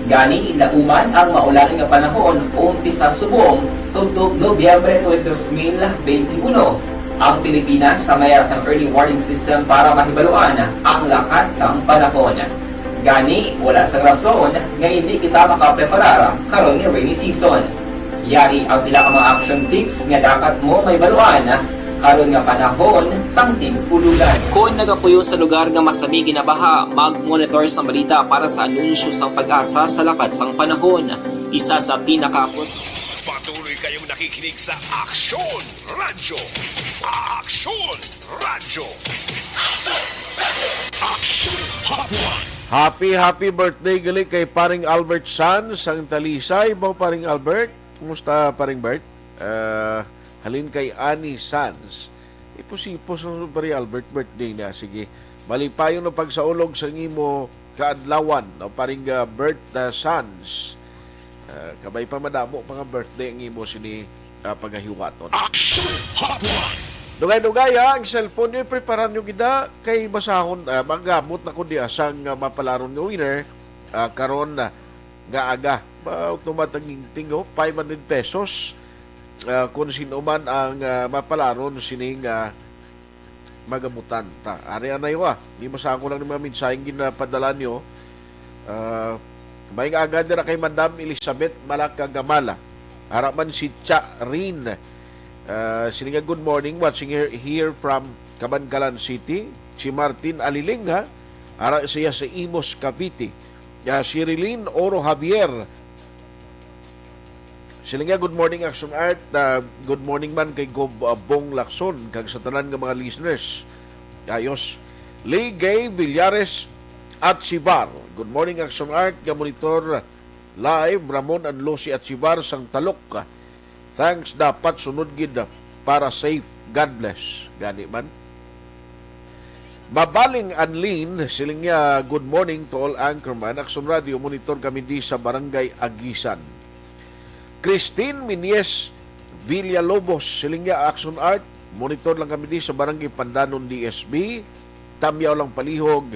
Gani, lauman ang maulan nga panahon, umpisa subong tubtob Nobyembre tuig dos mil benti uno. Ang Pilipinas sa may ara sang early warning system para mahibaluan ang lakat sang panahon. Gani, wala sang rason nga hindi kita makapreparar karon nga rainy season. Yari ang pila ka mga action tips nga dapat mo mahibaluan karon nga panahon sang tig-ululan. Kon nagapuyo sa lugar nga masami ginabaha, mag-monitor sa balita para sa anunsyo sang PAGASA sa lakat sang panahon. Isa sa pinaka Patuloy kayong nakikinig sa Aksyon Radyo. Aksyon Radyo. Aksyon Hotline. Happy, happy birthday gali kay Paring Albert Sanz sang Talisay. Bo, Paring Albert, kumusta, Paring Bert? Ah, halin kay Annie Sanz. Ipos-ipos ang Paring Albert, birthday na. Sige. Malipayon na pagsaulog sa imo kaadlawan, no, Paring, ah, Bert, ah, Sanz. Ah, kabay pa, madamo pa nga birthday ang imo sini, ah, pagahiwaton. Action Hotline. Dugay-dugay, ha, ang cellphone niyo, preparan niyo gid, ha, kay basahon, ah, magamot na ko diya sang, ah, mapalaron nga winner, ah, karon, ah, nga aga. Ba, automat ang ginting, oh, five hundred pesos. Ah, kung sino man ang, ah, mapalaron sining, ah, magamutan ta. Ari anay wa. Di masako lang ni mga mensaheng ginapadala nyo. Ah, may aga dira kay Madam Elizabeth Malaka Gamala. Ara man si Cha Rin. Ah, sini nga, "Good morning, watching here, here from Kabankalan City." Si Martin Aliling, ha? Ara siya sa Imus, Cavite. Ah, si Rilin Oro Javier. Sila nga, "Good morning, Action Art." Ah, good morning man kay Gob, ah, Bong Lacson, kag sa tanan nga mga listeners. Ayos. Lee Gay Villares Achivar. "Good morning, Action Art, nga monitor live, Ramon and Lucy Achivar sang Talok. Thanks, dapat sunod gid para safe. God bless." Gani man. Mabaling Anlin, siling niya, "Good morning to all anchorman. Action Radio, monitor kami di sa Barangay Agisan." Christine Minies Villalobos, siling niya, "Action Art, monitor lang kami di sa Barangay Pandanon, D S B. Tamyaw lang palihog,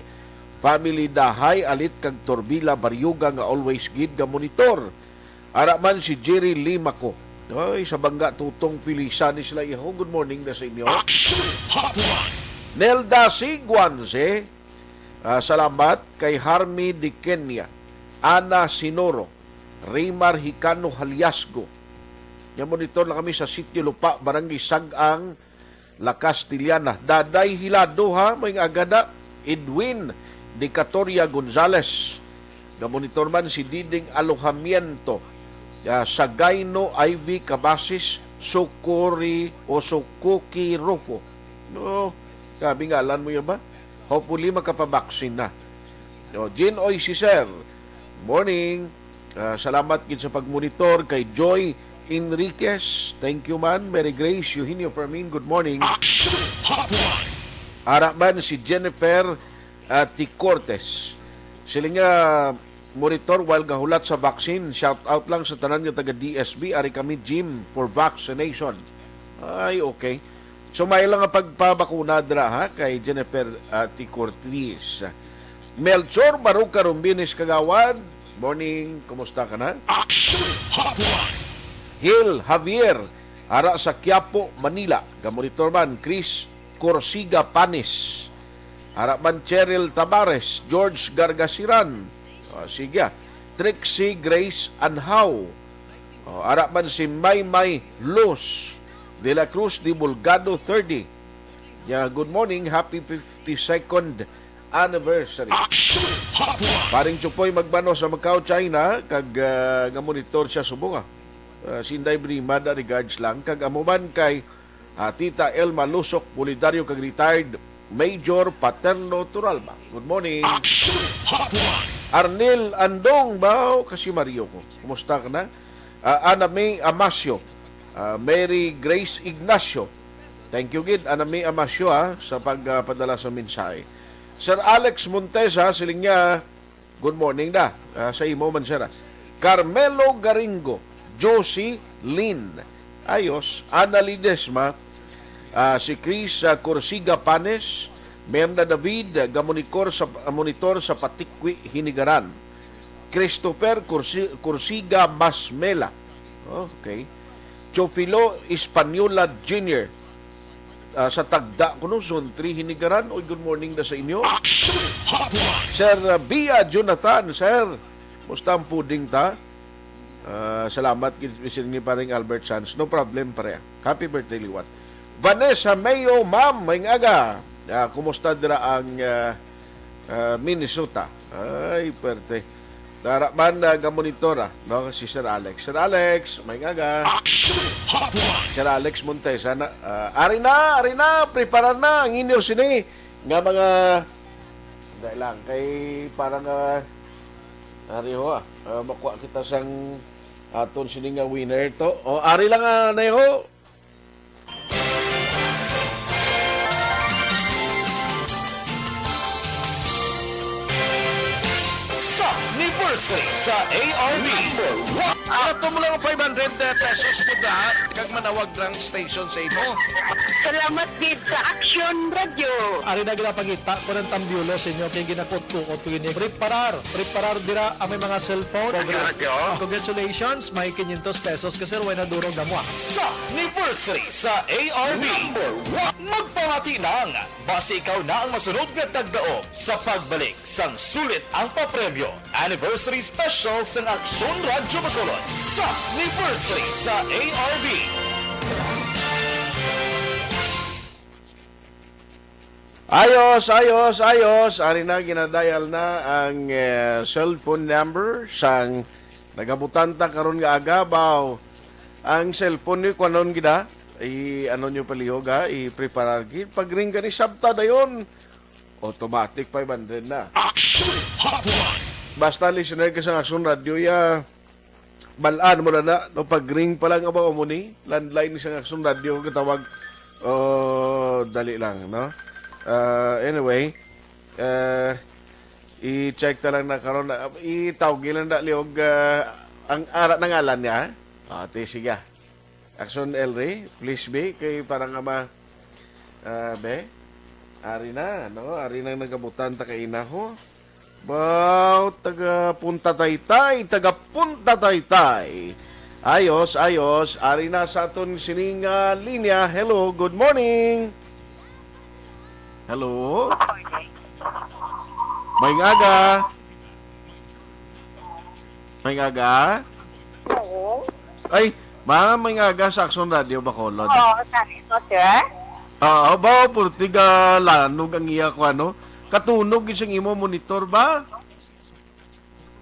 family Dahay, Alit kag Torbila, Baryoga nga always gid ga monitor." Ara man si Jerry Limaco. Oy, sa Bangga, Tutong Felisa ni sila iho. Good morning na sa inyo. Action Hotline. Nelda Siguanse, ah, salamat kay Harmy Diquenia, Ana Sinoro, Rimar Hicano Haliasgo. Nga monitor lang kami sa Sitio Lupa, Barangay Sag-ang, La Castellana. Daday Hilado, ha, may nga agada. Edwin Dicatoria Gonzales. Gamonitor man si Diding Alojamiento. Ah, Sagaino Ivy Cabasis Sukuri o Sukuki Rufo. No, sabi nga, alam mo yun ba? Hopefully, makapabaksin na. No, Jean Oy, si Sir. Morning. Ah, salamat gid sa pagmonitor kay Joy Enriquez. Thank you, man. Mary Grace Eugenio Fermin, good morning. Action Hotline. Ara man si Jennifer, ah, T. Cortez. Sila nga monitor while gahulat sa vaccine. Shout out lang sa tanan nga taga D S B. Ari kami, Gym for Vaccination. Ay, okay. So, may lang nga pagpabakuna dira, ha, kay Jennifer, ah, T. Cortez. Melchor Baruca Rumbinis, Kagawad. Morning, kumusta ka na? Action Hotline. Hil Javier, ara sa Quiapo, Manila. Gamonitor man, Chris Corsiga Panis. Ara man Cheryl Tabares, George Gargasiran. O, sige, ah. Trixie Grace Anhaw. O, ara man si Maymay Luz de la Cruz de Bulgado thirty. Ya, good morning, happy fifty-second anniversary. Action Hotline! Paring Chupoy Magbano sa Macau, China, kag, ah, nga monitor siya subong, ah. Ah, Sinday Brimada, regards lang. Kag amo man kay, ah, Tita Elma Lusok Pulidario, kag retired Major Paterno Turalba. Good morning. Action Hotline! Arnel Andong, bao, kasi Mario ko. Kumusta ka na? Ah, Ana May Amasio, ah, Mary Grace Ignacio. Thank you gid, Ana May Amasio, ah, sa pagpadala sa mensahe. Sir Alex Montesa, siling niya, good morning da, ah, sa imo man, sir, ah. Carmelo Garingo, Josie Lynn. Ayos, Ana Ledesma, ah, si Chris, ah, Corsiga Panes, Merna David, ah, gamonitor sa, ah, monitor sa Patikwi, Hinigaran. Christopher Corsi-, Corsiga Masmela. Okay. Chofilo Española Junior, ah, sa Tagda, kuno, Zone three, Hinigaran. Oy, good morning na sa inyo. Action Hotline! Sir, ah, Bia Jonathan, sir, musta ang puding ta? Ah, salamat gid, siling ni Paring Albert Sanz. No problem, pare. Happy birthday, liwat. Vanessa Mayo, ma'am, maayong aga. Ah, kumusta dira ang, ah, ah, Minnesota? Ay, perte. Dara man, ah, gamonitor, ah, no, si Sir Alex. Sir Alex, maayong aga. Action Hotline! Sir Alex Montesa na, ah, ari na, ari na, prepara na ang inyo sini nga mga, dali lang, kay parang, ah, ari ho, ah, ah, makuha kita sang aton sini nga winner to. O, ari lang, ah, na ho. Sa anniversary sa A R B. Number one. Ato mo lang five hundred pesos po da, kag manawag lang station sa imo. Salamat gid sa Action Radio. Ari na ginapangita ko ng tambyulo sa inyo kay ginakutkuot ko ini. Preparar, preparar dira ang may mga cellphone. Action Radio. Congratulations, may quinientos pesos ka, sir, way na durog na mo, ah. Sa anniversary sa A R B. Number one. Magpamati nang basi ikaw na ang masunod nga tagdaog sa pagbalik sang sulit ang papremyo. Anniversary Special sang Aksyon Radyo Bacolod sa anniversary sa A R B. Ayos, ayos, ayos. Ari na, ginadial na ang, eh, cellphone number sang nagabutanta karon nga aga. Baw, ang cellphone ni kuanon gid, ha? I, ano nyo palihog, ha? I-preparar gid. Pag-ring gani, sabta dayon. Automatic five hundred na. Action Hotline! Basta listener ka sa Aksyon Radio, ya, balaan mo na na, no, pag-ring pa lang, aba, amo ni, landline sa Aksyon Radio, katawag, oh, dali lang, no? Ah, anyway, ah, i-check ta lang na karon, ah, itawgi lang na liog, ah, ang ara na ngalan niya. Ah, ti, sige. Action, Elry, please be, kay para nga ma-, ah, be, ari na, no? Ari na nagabutanta kaina ho. Baw, taga Punta Taytay, taga Punta Taytay. Ayos, ayos. Ari na sa aton sining, ah, linya. Hello, good morning. Hello. Maayong aga. Maayong aga. Hello. Ay, ma'am, maayong aga sa Aksyon Radio Bacolod. Oo, sabi ko, sir. Oo, ba, purtiga lanog ang iya ko, ano? Katunog isang imo monitor ba?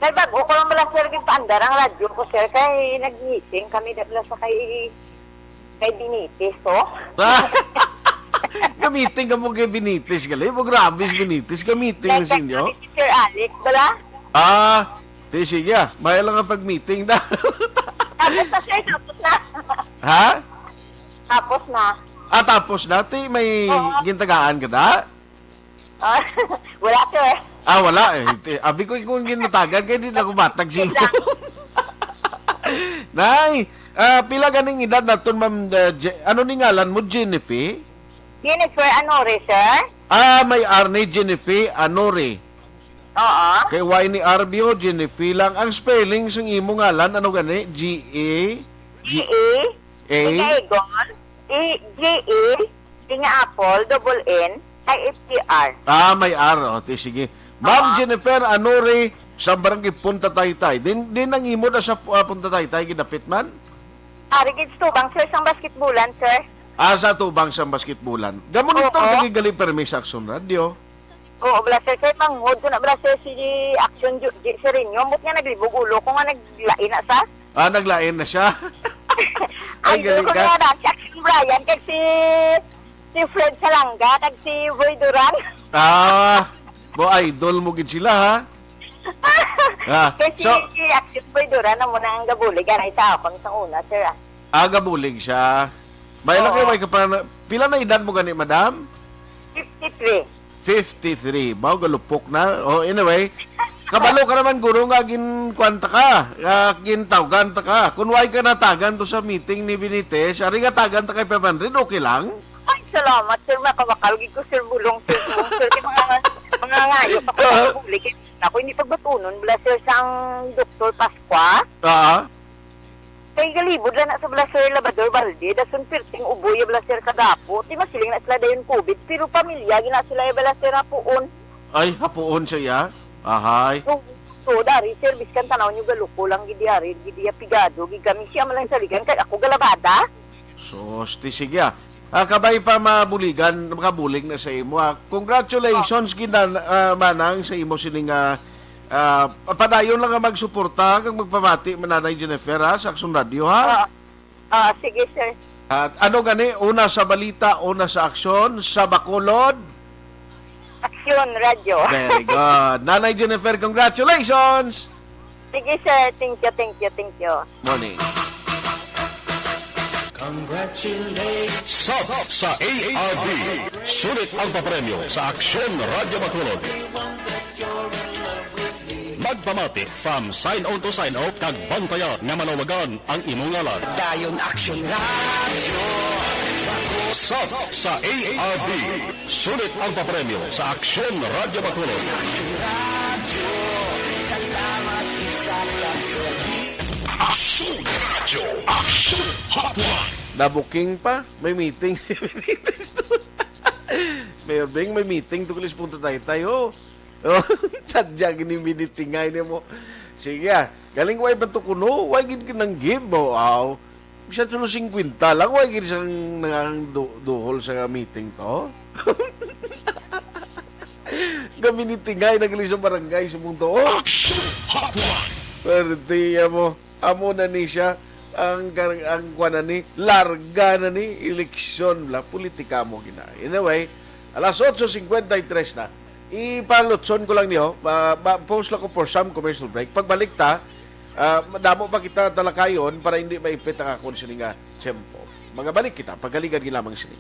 May bag-o ko lang pala, sir, gipaandar ang radyo ko, sir, kay nag-meeting kami na pala sa kay, kay Benitez, oh. Gamitin ka mo kay Benitez, gali? Mo grabe si Benitez, gamitin na Nag-, sinyo? Si Sir Alex, bala? Ah, ti, sige, ah. May lang ang pag-meeting na. Tapos na, sir, tapos na. Ha? Tapos na. Ah, tapos na. Ti, may Oo. Gintagaan ka na? Ah, wala, sir. Ah, wala eh. Ti, abi ko kung ginatagan, kaya di na ako matag si Wait lang. Nay, ah, pila ganing edad naton, Ma'am, ah, Je-, ano ni ngalan mo, Jennifer? Jennifer Anore, sir. Ah, may Arne Jennifer Anore. Oo. Kay why ni Arbio, Jennifer lang. Ang spelling sang imo ngalan, ano gani? G A? G A? A? Ikaw, Egon? E, G A? Di nga apple, double N, I F T R. Ah, may R. O, ti, sige. Ma'am Oo. Jennifer Anuri, sa Barangay Punta Taytay. Din, din ang imo na sa, ah, Punta Taytay, gidapit man? Ari gid sa tubang, sir, sang basketbulan, sir. Ah, sa tubang sang basketbulan. Gamonitor Oo. Lagi gali permi sa Aksyon Radio. Oo, bala, sir, kay manghod ko na, bala, sir, si Aksyon Ju-, Ji-, Sereno. Ambot nga naglibog ulo ko nga naglain na sa. Ah, naglain na siya? Ay, Idol galing ko ka. Nga na, si Aksyon Brian, kag si, si Fred Salanga, kag si Boy Duran. Ah, mo idol mo gid sila, ha? Ah, Kay si, so si Aksyon Boy Duran, amo na ang gabulig, anay sa akon sa una, sir, ah. Ah, gabulig siya. May lang Oo. Kayo, may ka pa na, pila na edad mo gani, madam? Fifty-three. Fifty-three. Mao, galupok na. Oh, anyway, kabalo ka naman, guro, nga ginkuan ta ka, nga gintawgan ta ka. Kung why ka natagan to sa meeting ni Benitez, ari nga tagan ta kay five hundred, okay lang? Ay, salamat, sir. Makawakal gid ko, sir. Bulong, sir. Bulong, sir. Kay mga, mga ngayo pa ko Ah. Sa public. Ako, hindi pagbatunon, bala, sir, sang Doktor Pascua. Ah. Kay galibod lang na sa bala, sir, Labrador Balde, dason pirting uboy ya bala, sir, kagapo. Ti masiling na sila dayon covid, pero pamilya gina sila ya bala, sir, hapuon. Ay, hapuon siya. Ahay. So, so, dari, sir, biskan tanaw nyo galuko lang gid yari, gid ya pigado, gid kami siya man lang saligan, kay ako galabada. Sus, ti sige, ah. Ah, kabay pa mabuligan, makabulig na sa imo, ah. Congratulations, Oh. Gina-, ah, Manang, sa imo sining, ah, ah, padayon lang nga magsuporta kag magpamati, Mananay Jennifer, ha, sa Aksyon Radio, ha? Ah, ah, sige, sir. At ano gani, una sa balita, una sa aksyon, sa Bacolod? Aksyon Radio. Very good. Nanay Jennifer, congratulations! Sige, sir. Thank you, thank you, thank you. Morning. Congratulations. Sub sa A R B. Sulit ang papremyo sa Aksyon Radio Bacolod. Magpamati from sign on to sign off kag bantayan nga malawagan ang imong ngalan. Dayon Aksyon Radio. Sub sa A R B. Sulit ang papremyo sa Aksyon Radio Bacolod. Aksyon Radio, Aksyon Hotline. Nabuking pa, may meeting. Mayor Bing, may meeting to, kilis punta tayo tayo. Oh, sadya gini minitingay nimo. Sige, ah. Galing, way ba to kuno? Way gid nang give mo, aw. Bisan tulo singkwenta lang, way gid sang nang du-, duhol sa meeting to. Gamitingay na gali sa barangay sa mong to. Oh, Action Hotline. Pwerte mo. Amo na ni siya. Ang kar-, ang kuwan na ni, larga na ni, eleksyon la, politika mo gina. Anyway, alas otso cincuenta y tres na. Ipalutson ko lang niyo, ma-, ma-, post lang ko for some commercial break. Pagbalik ta, ah, madamo pa kita talakayon para hindi maipit ang akon sini nga tiyempo. Magabalik kita, pagaligan lamang sini.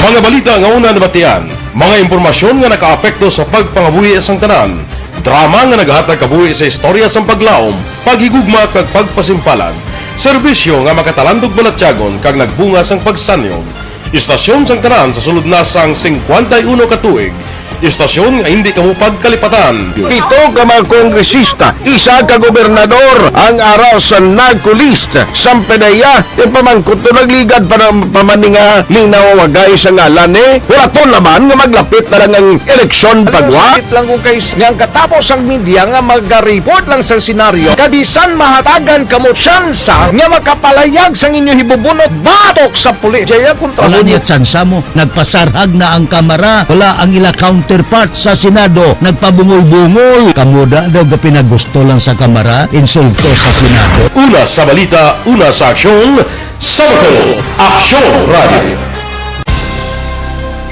Mga balita nga una nabatian, mga impormasyon nga nakaapekto sa pagpangabuhi sang tanan, drama nga nagahatag kabuhi sa istorya sang paglaom, paghigugma kag pagpasimpalan, serbisyo nga makatalandog balatyagon kag nagbunga sang pagsanyog. Istasyon sang tanan sa sulod na sang singkwenta y uno ka tuig. Istasyon nga hindi kamo pagkalipatan. Pito ka mga kongresista, isa ka gobernador ang ara sa NAGCO list. Sang PDEA, yung pamangkot to nagligad pa ng pamaninga ning nawawagay sa ngalan ni. Wala to naman nga maglapit na lang ang eleksyon Alam mo, pagwa. Sakit lang kung kay nga ang katapos ang media nga magareport lang sa senaryo, kabisan mahatagan kamo tsansa nga makapalayag sang inyo hibubunot batok sa pulis. Jaya kontra Wala mo niya niya. Tsansa mo. Nagpasarhag na ang Kamara. Wala ang ila counterpart sa Senado. Nagpabungol-bungol. Kamuda daw gapinagusto lang sa Kamara. Insulto sa Senado. Una sa balita, una sa aksyon, sa Bacolod, Aksyon Radio.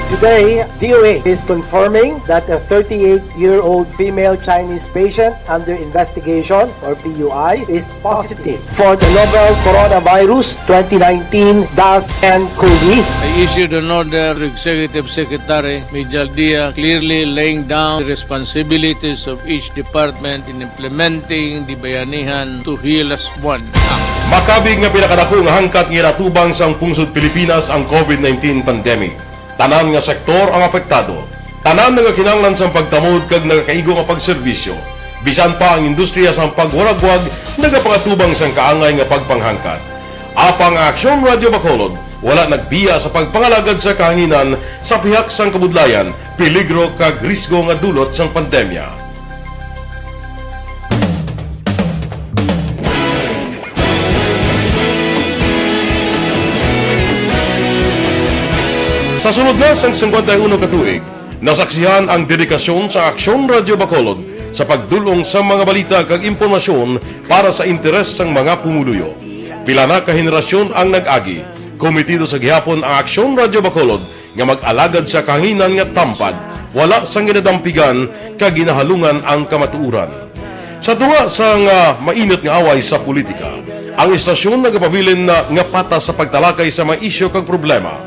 Today, D O A is confirming that a thirty-eight-year-old female Chinese patient under investigation, or P U I, is positive for the novel coronavirus twenty nineteen dash N COVID. I issued an order to Executive Secretary Mijal Dia, clearly laying down the responsibilities of each department in implementing the Bayanihan to Heal Us One Act. Makabig nga pinakadako nga hangkat nga ginatubang sang pungsod Pilipinas ang covid nineteen pandemic. Tanan nga sektor ang apektado. Tanan nagakinahanglan sang pagtamod kag nagakaigo nga pagserbisyo. Bisan pa ang industriya sang pagwaragwag nagapangatubang sang kaangay nga pagpanghangkat. Apang ang Aksyon Radyo Bacolod wala nagbiya sa pagpangalagad sa kahanginan sa pihak sang kabudlayan, peligro kag risgo nga dulot sang pandemya. Sa sulod na sang singkwenta y uno ka tuig, nasaksihan ang dedikasyon sa Aksyon Radyo Bacolod sa pagdul-ong sa mga balita kag impormasyon para sa interes sang mga pumuluyo. Pila na ka henerasyon ang nag-agi. Kometido sa gihapon ang Aksyon Radyo Bacolod nga mag-alagad sa kahanginan nga tampad, wala sang ginadampigan kag ginahalungan ang kamatuoran. Sa tunga sang, ah, mainit nga away sa politika, ang istasyon nagapabilin na nga patas sa pagtalakay sa mga isyu kag problema.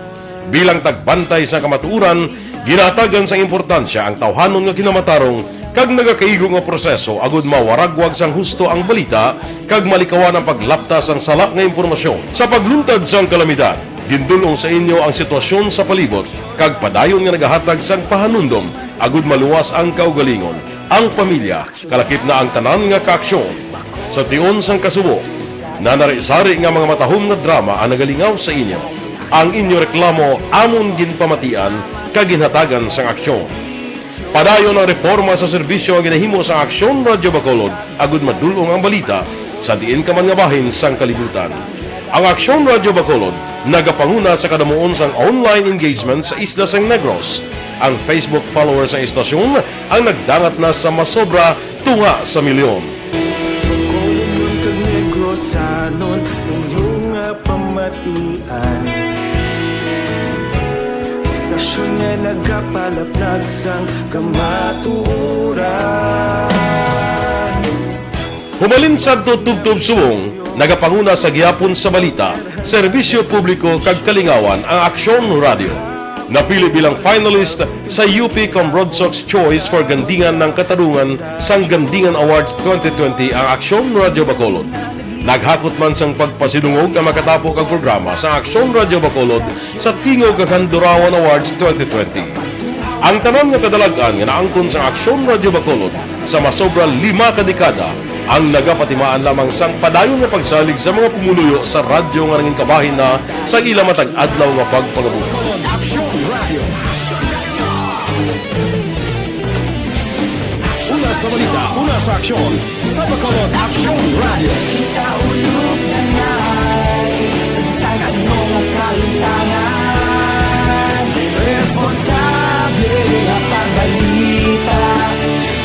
Bilang tagbantay sa kamatuoran, ginahatagan sang importansya ang tawhanon nga kinamatarong kag nagakaigo nga proseso agud mawaragwag sang husto ang balita kag malikawan ang paglapta sang sala nga impormasyon. Sa pagluntad sang kalamidad, gindul-ong sa inyo ang sitwasyon sa palibot kag padayon nga nagahatag sang pahanumdom agud maluwas ang kaugalingon, ang pamilya, kalakip na ang tanan nga kaaksyon. Sa tion sang kasubo, nanari-sari nga mga matahom nga drama ang nagalingaw sa inyo. Ang inyo reklamo amon ginpamatian kag ginhatagan sang aksyon. Padayon ang reporma sa serbisyo nga ginahimo sa Aksyon Radyo Bacolod agud madul-ong ang balita sa diin ka man nga bahin sang kalibutan. Ang Aksyon Radyo Bacolod nagapanguna sa kadamuon sang online engagement sa isla sang Negros. Ang Facebook followers sang istasyon ang nagdangat na sa masobra tunga sa milyon. Bacolod kag Negros anon inyo nga pamatian. Istasyon nga nagapalaplag sang kamatuoran. Humalin sadto tubtob subong, nagapanguna sa gihapon sa balita, serbisyo publiko kag kalingawan ang Aksyon Radyo. Napili bilang finalist sa U P Cambronsox Choice for Gandingan ng Katarungan sang Gandingan Awards twenty twenty ang Aksyon Radyo Bacolod. Naghakot man sang pagpasidungog ang makatapo kag programa sa Aksyon Radyo Bacolod sa Tingog kag Handurawan Awards twenty twenty. Ang tanan nga kadalag-an nga naangkon sa Aksyon Radyo Bacolod sa masobra lima ka dekada ang nagapatimaan lamang sang padayon nga pagsalig sa mga pumuluyo sa radyo nga nangin kabahin na sa ila matag adlaw nga pagpangabuhi. Aksyon Radio. Una sa balita, una sa aksyon. Sa Bacolod Aksyon Radio. Kaulog na nga, sa bisan ano nga kahintangan, responsable nga pagbalita,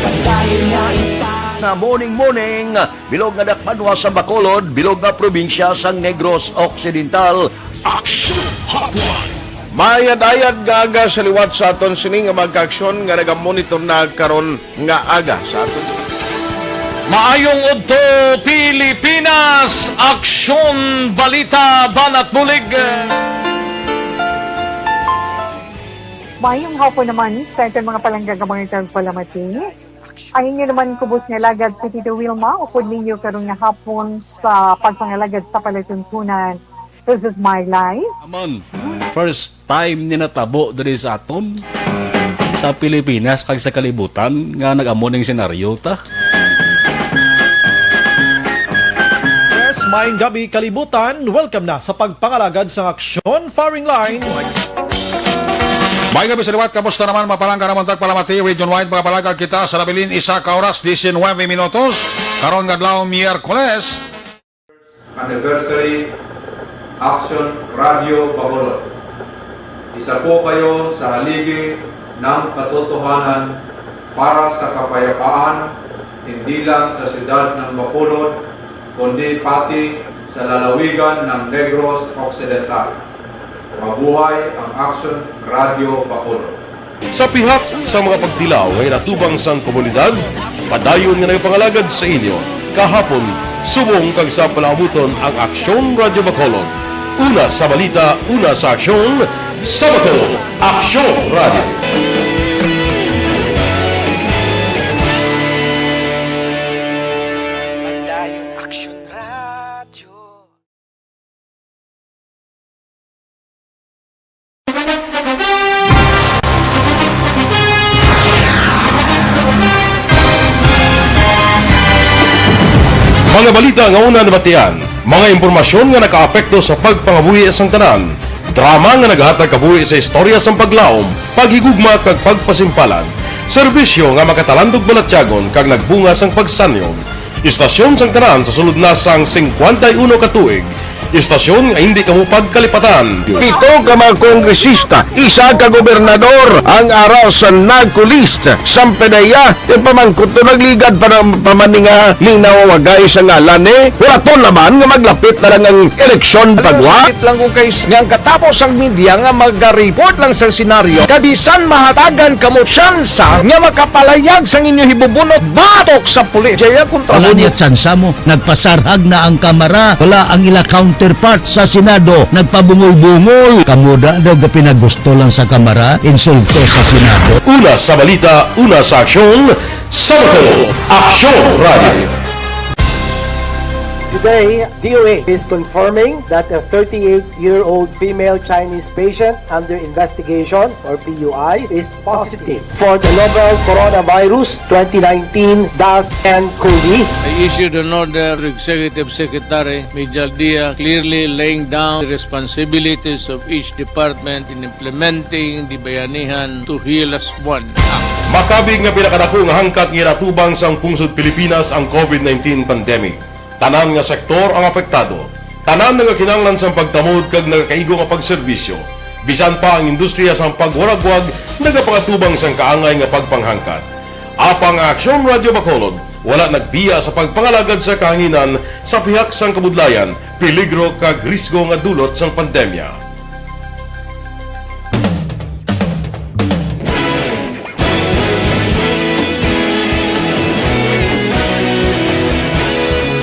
padayon nga ita- Nga morning, morning, bilog nga dakpanwa sa Bacolod, bilog nga probinsya sang Negros Occidental. Action Hotline. Maayad-ayad nga aga sa liwat sa aton sini nga mga kaaksyon nga nagamonitor na karon nga aga sa aton. Maayong udto, Pilipinas! Aksyon, balita, banat bulig. Maayong hapon naman sa aton mga palangga nga mga tagpalamati. Ang inyo naman kubos nga alagad si Tito Wilma, upod ninyo karon nga hapon sa pagpangalagad sa palatuntunan. This is my life. Amon, first time ni natabo diri sa aton, sa Pilipinas, kag sa kalibutan, nga nag-amo ning senaryo ta. Yes, maayong gabi, kalibutan. Welcome na sa pagpangalagad sang Aksyon Firing Line. May gabi sa liwat, kamusta naman, mga palangga namon tagpalamati? Region wide, mga palangga, kita sa nabilin, isa ka oras, diecinuebe minutos. Karon nga adlaw, Miyerkules. Anniversary, Action Radio Bacolod. Isa po kayo sa haligi ng katotohanan para sa kapayapaan, hindi lang sa siyudad ng Bacolod, kundi pati sa lalawigan ng Negros Occidental. Mabuhay ang Action Radio Bacolod. Sa pihak sa mga pagtilaw nga ginatubang sang komunidad, padayon nga nagapangalagad sa inyo kahapon, subong kag sa palaabuton ang Aksyon Radyo Bacolod. Una sa balita, una sa aksyon, sa Bacolod, Aksyon Radyo. Padayon Aksyon Radyo. Sa balita nga una nabatian, mga impormasyon nga nakaapekto sa pagpangabuhi sang tanan, drama nga nagahatag kabuhi sa istorya sang paglaom, paghigugma kag pagpasimpalan, serbisyo nga makatalandog balatyagon kag nagbunga sang pagsanyog. Istasyon sang tanan sa sulod na sang singkwenta y uno ka tuig, istasyon nga hindi kamo pagkalipatan. Pito ka mga kongresista, isa ka gobernador ang ara sa NAGCO list. Sampanaya, ipamangkot to nagligad pa ng pamaninga ni nawawagay sa ngalan ni. Wala to naman nga maglapit na lang ang eleksyon pagwa. Sakit lang kung kay s-, nga ang katapos ang media nga mag-report lang sa senaryo, kabisan mahatagan kamo tsansa nga makapalayag sang inyo hibubunot batok sa pulis. Jaya kontra Wala mo. Niya tsansa mo. Nagpasarhag na ang Kamara. Wala ang ila counterpart sa Senado. Nagpabungol-bungol. Kamo da daw ga pinagusto lang sa Kamara, insulto sa Senado. Una sa balita, una sa aksyon, sa Bacolod, Aksyon Radio. Today, D O H is confirming that a thirty-eight-year-old female Chinese patient under investigation, or P U I, is positive for the novel Coronavirus twenty nineteen dash N cov. I issued an order to Executive Secretary Mijal Dia, clearly laying down the responsibilities of each department in implementing the Bayanihan to Heal As One Act. Makabig nga pinakadako nga hangkat nga ginatubang sang pungsod Pilipinas ang COVID nineteen pandemic. Tanan nga sektor ang apektado. Tanan nagakinahanglan sang pagtamod kag nagakaigo nga pagserbisyo. Bisan pa ang industriya sang pagwaragwag nagapangatubang sang kaangay nga pagpanghangkat. Apang ang Aksyon Radyo Bacolod wala nagbiya sa pagpangalagad sa kahanginan sa pihak sang kabudlayan, peligro kag risgo nga dulot sang pandemya.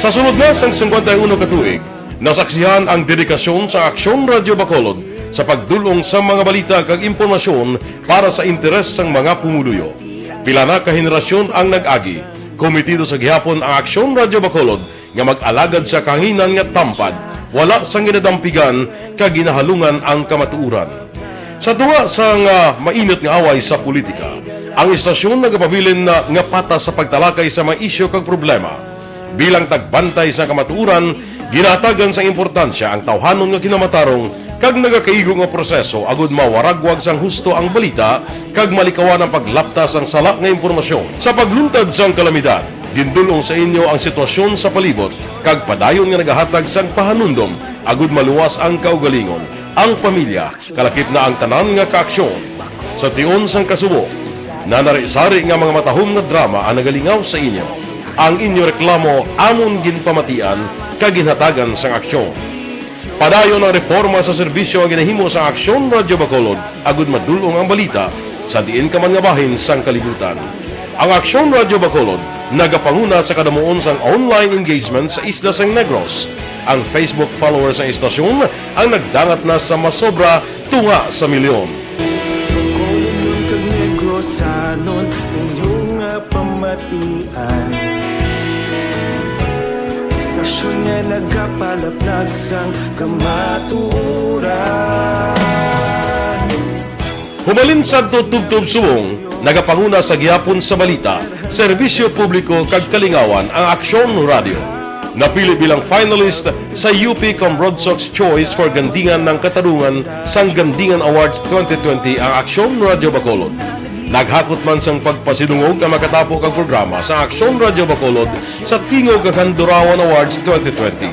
Sa sulod na sang singkwenta y uno ka tuig, nasaksihan ang dedikasyon sa Aksyon Radyo Bacolod sa pagdul-ong sa mga balita kag impormasyon para sa interes sang mga pumuluyo. Pila na ka henerasyon ang nag-agi. Komitido sa gihapon ang Aksyon Radyo Bacolod nga mag-alagad sa kahanginan nga tampad, wala sang ginadampigan kag ginahalungan ang kamatuoran. Sa tunga sang, ah, mainit nga away sa politika, ang istasyon nagapabilin na nga patas sa pagtalakay sa mga isyu kag problema. Bilang tagbantay sa kamatuoran, ginahatagan sang importansya ang tawhanon nga kinamatarong kag nagakaigo nga proseso agud mawaragwag sang husto ang balita kag malikawan ang paglapta sang sala nga impormasyon. Sa pagluntad sang kalamidad, gindul-ong sa inyo ang sitwasyon sa palibot kag padayon nga nagahatag sang pahanumdom agud maluwas ang kaugalingon, ang pamilya, kalakip na ang tanan nga kaaksyon. Sa tion sang kasubo, nanari-sari nga mga matahom nga drama ang nagalingaw sa inyo. Ang inyo reklamo amon ginpamatian kag ginhatagan sang aksyon. Padayon ang reporma sa serbisyo nga ginahimo sang Aksyon Radyo Bacolod agud madul-ong ang balita sa diin ka man nga bahin sang kalibutan. Ang Aksyon Radyo Bacolod nagapanguna sa kadamuon sang online engagement sa isla sang Negros. Ang Facebook followers sang istasyon ang nagdangat na sa masobra tunga sa milyon. Bacolod kag Negrosanon, inyo nga pamatian. Istasyon nga nagapalaplag sang kamatuoran. Humalin sadto tubtob subong, nagapanguna sa gihapon sa balita, serbisyo publiko kag kalingawan ang Aksyon Radyo. Napili bilang finalist sa U P Comrade Sox Choice for Gandingan ng Katarungan sang Gandingan Awards twenty twenty ang Aksyon Radyo Bacolod. Naghakot man sang pagpasidungog ang makatapo kag programa sa Aksyon Radyo Bacolod sa Tingog kag Handurawan Awards twenty twenty.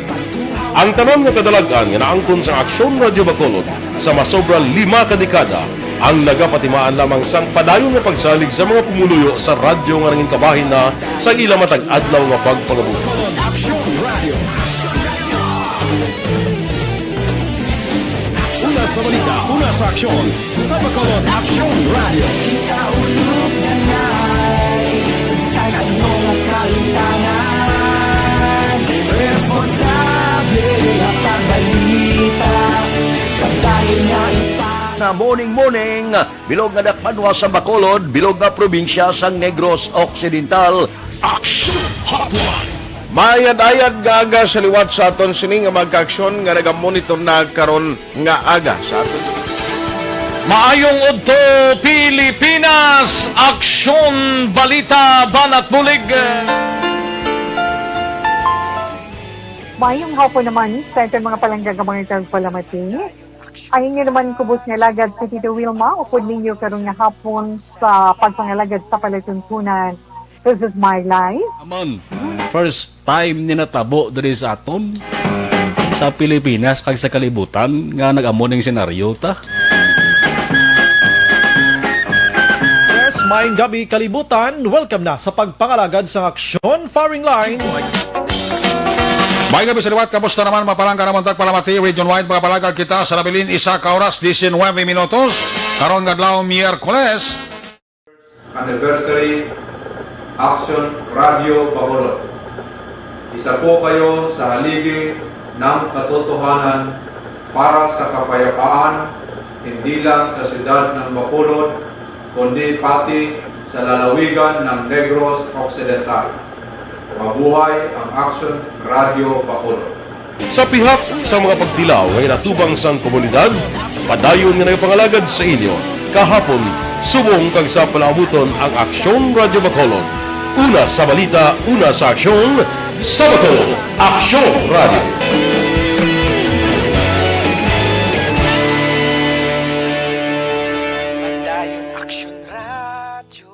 Ang tanan nga kadalag-an nga naangkon sa Aksyon Radyo Bacolod sa masobra lima ka dekada ang nagapatimaan lamang sang padayon nga pagsalig sa mga pumuluyo sa radyo nga nangin kabahin na sang ila matag adlaw nga pagpangabuhi. Aksyon Radyo. Una sa balita, una sa aksyon, sa Bacolod Aksyon Radyo. Kita ulog na nai, sa ano nga kalimtangan, responsable nga pagbalita, kabahin nga ipa- Na morning, morning. Bilog nga dakbanwa sa Bacolod, bilog nga probinsya sang Negros Occidental. Action Hotline. Maayad-ayad nga aga sa liwat sa aton sini nga mga kaaksyon nga nagamonitor na karon nga aga sa aton. Maayong udto, Pilipinas! Aksyon, balita, banat bulig. Mayong hapon naman sa aton mga palangga nga mga tagpalamati. Ang inyo naman kubos nga alagad si Tito Wilma, upod ninyo karon nga hapon sa pagpangalagad sa palatuntunan. This is my life. Aman, first time ni natabo diri sa aton, sa Pilipinas kag sa kalibutan nga nag-amo ning senaryo ta. Yes, maayong gabi, kalibutan. Welcome na sa pagpangalagad sang Aksyon Firing Line. Maayong gabi sa liwat. Kamusta naman, mga palangga nga mga tagpalamati? Region-wide, mga palangga, kita sa nabilin isa ka oras, diecinuebe minutos. Karon nga adlaw, Miyerkules. Anniversary, Aksyon Radyo Bacolod. Isa po kayo sa haligi ng katotohanan para sa kapayapaan, hindi lang sa siyudad ng Bacolod, kundi pati sa lalawigan ng Negros Occidental. Mabuhay ang Aksyon Radyo Bacolod! Sa pihak sa mga pagtilaw nga ginatubang sang komunidad, padayon nga nagapangalagad sa inyo kahapon, subong kag sa palaabuton ang Aksyon Radyo Bacolod. Una sa balita, una sa aksyon, sa Bacolod, Aksyon Radyo. Padayon Aksyon Radyo.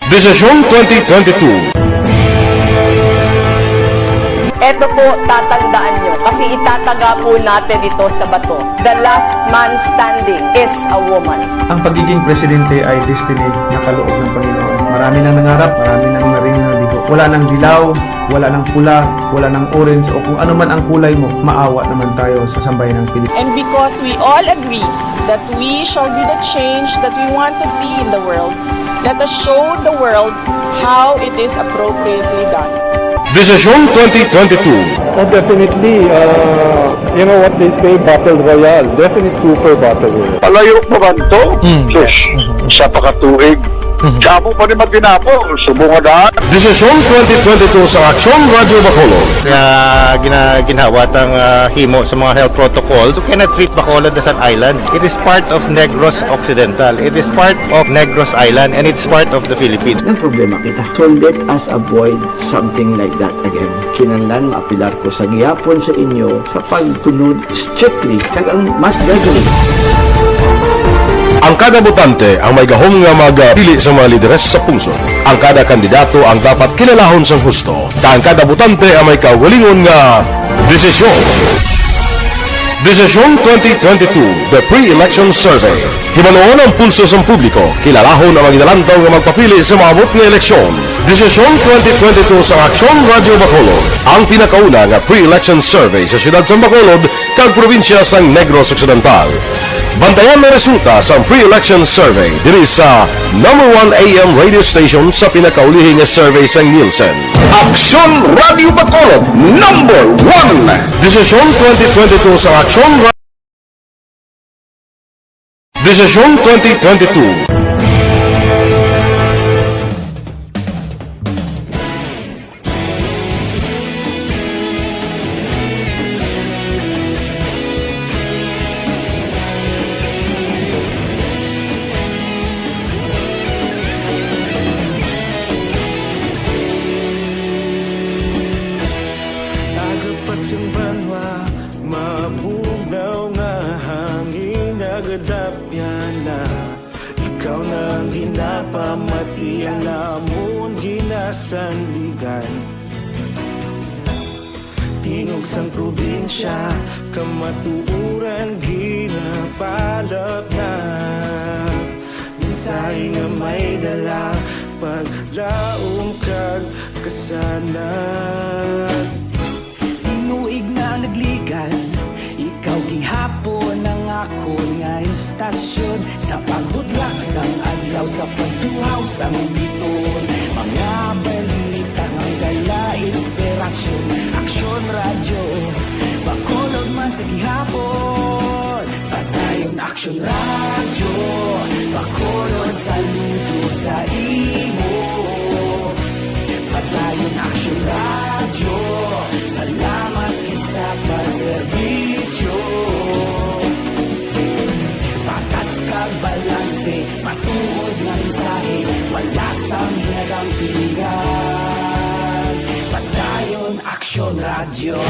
Desisyon twenty twenty-two. Eto po, tatandaan nyo, kasi itataga po natin ito sa bato. The last man standing is a woman. Ang pagiging presidente ay destiny na kaloob ng Panginoon. Marami nang nangarap, marami nang naring nabigo. Wala nang dilaw, wala nang pula, wala nang orange, o kung ano man ang kulay mo, maawa naman tayo sa sambayan ng Pilipinas. And because we all agree that we shall be the change that we want to see in the world, let us show the world how it is appropriately done. Desisyon twenty twenty-two. Oh, definitely, uh, you know what they say, battle royale. Definite super battle royale. Palayo pa man to? Mm. Sus, isa pa ka tuig. Mhm. Damo pa ni magtinapo, subong nga daan. Desisyon twenty twenty-two sa Aksyon Radyo Bacolod. Nga gina-, ginhawat ang, ah, himo sa mga health protocols. You cannot treat Bacolod as an island. It is part of Negros Occidental. It is part of Negros Island, and it's part of the Philippines. Nagproblema kita. Solve it as avoid something like that again. Kinahanglan maapilar ko sa gihapon sa inyo sa pagsunod strictly kag ang mas gradually. Ang kada botante ang may gahom nga magpili sa mga lideres sa pungsod. Ang kada kandidato ang dapat kilalahon sang husto, kag ang kada botante ang may kaugalingon nga desisyon. Desisyon twenty twenty-two, The Pre-Election Survey. Himanuon ang pulso sang publiko, kilalahon ang mga ginalantaw nga magpapili sa maabot nga eleksyon. Desisyon twenty twenty-two sa Aksyon Radyo Bacolod, ang pinakauna nga pre-election survey sa siyudad sang Bacolod kag probinsya sang Negros Occidental. Bantayan ang resulta sang pre-election survey diri sa number one A M radio station sa pinakaulihi nga survey sang Nielsen. Aksyon Radyo Bacolod, number one. Desisyon twenty twenty-two sa Aksyon Ra-, Desisyon twenty twenty-two. Agod pa sing banwa, mabugnaw nga hangin nagadapyan na. Ikaw na ang ginapamati, ang amon ginasandigan. Tingog sang probinsya, kamatuoran ginapalapnap. Mensahe nga may dala, paglaom kag kasanag. Tinuig na nagligan, ikaw gihapon ang akon nga istasyon. Sa paghudlak sang adlaw, sa pagtuhaw sang biton, mga balita nga dala inspirasyon. Aksyon Radyo Bacolod man sa gihapon. Padayon Aksyon Radyo Bacolod, saludo sa imo. Padayon Aksyon Radyo, salamat gid sa pagserbi. Matuod nga mensahe, wala sang hinadampingan. Padayon Aksyon Radyo.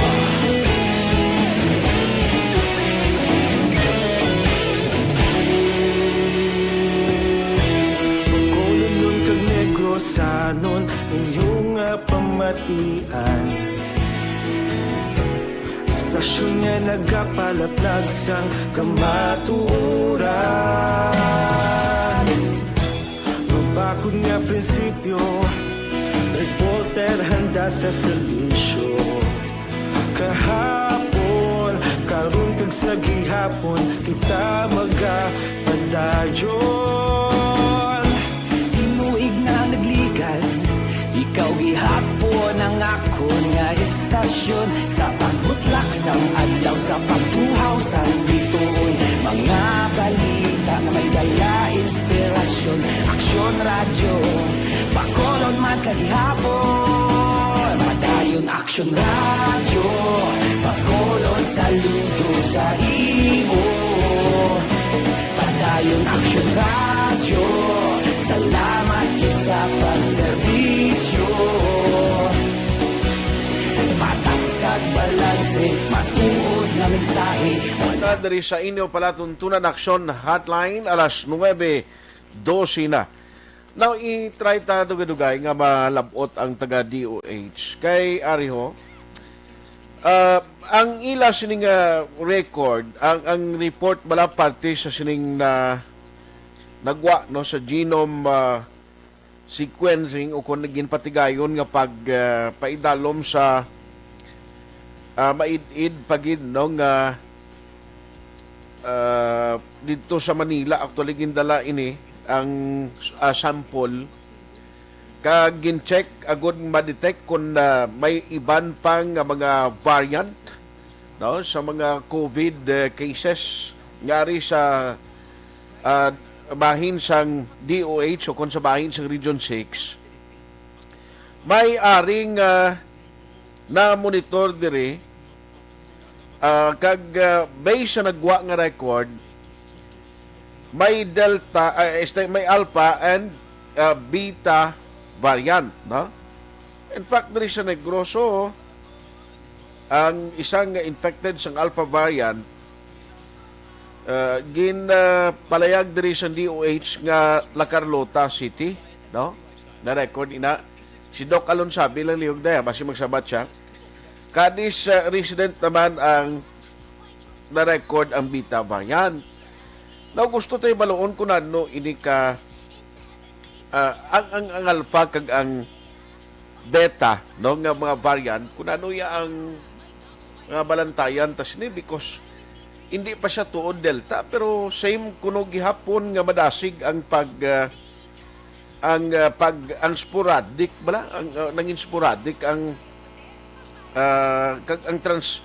Bacolodnon kag Negrosanon, inyo nga pamatian. Istasyon nga nagapalaplag sang kamatuoran. Mabakod nga prinsipyo, reporter handa sa serbisyo. Kahapon, karon kag sa gihapon, kita magapadayon. Tinuig na nagligan, ikaw gihapon ang akon nga istasyon. Sa pagbutlak sang adlaw, sa pagtuhaw sang bituon, mga balita nga may dala inspirasyon. Aksyon Radyo, Bacolod man sa gihapon. Padayon Aksyon Radyo, Bacolod, saludo sa imo. Padayon Aksyon Radyo, salamat gid sa pagserbisyo. Patas kag balanse, matuod nga mensahe. Wala diri sa inyo palatuntunan Aksyon Hotline, alas nuebe dose na. Now, i-try ta dugay-dugay nga malab-ot ang taga D O H. Kay, ari ho, ah, ang ila sining, ah, record, ang, ang report bala parte sa sining na nagwa, no, sa genome, ah, sequencing o kung ginpatigayon nga pag, ah, paidalom sa, ah, maid-id pa gid, no, nga, ah, didto sa Manila, actually, gindala ini ang, ah, sample kag gin-check agud ma-detect kung, ah, may iban pa nga mga variant, no, sa mga COVID, eh, cases nga ari sa, ah, bahin sang D O H o kung sa bahin sang Region six. May aring, ah, na-monitor diri, ah, kag, ah, based sa nagwa nga record, may Delta, ah, este, may Alpha and, ah, Beta variant, no? In fact, diri sa Negros, ang isang infected sang Alpha variant, ah, gin, ah, palayag diri sa D O H nga La Carlota City, no? Na-record ina. Si Doc Alonsabi lang lihog daya, basi magsabat siya. Cadiz, ah, resident naman ang na-record ang Beta variant. Now, gusto tayo baluon kung ano ini ka, ah, ang, ang, ang Alpha kag ang Beta, no, nga mga variant, kung ano ya ang nga balantayan ta sini, because hindi pa siya tuod Delta, pero same kuno gihapon nga madasig ang pag, ah, ang, ah, pag, ang sporadic bala, ang, ah, nangin sporadic ang, ah, kag ang trans-,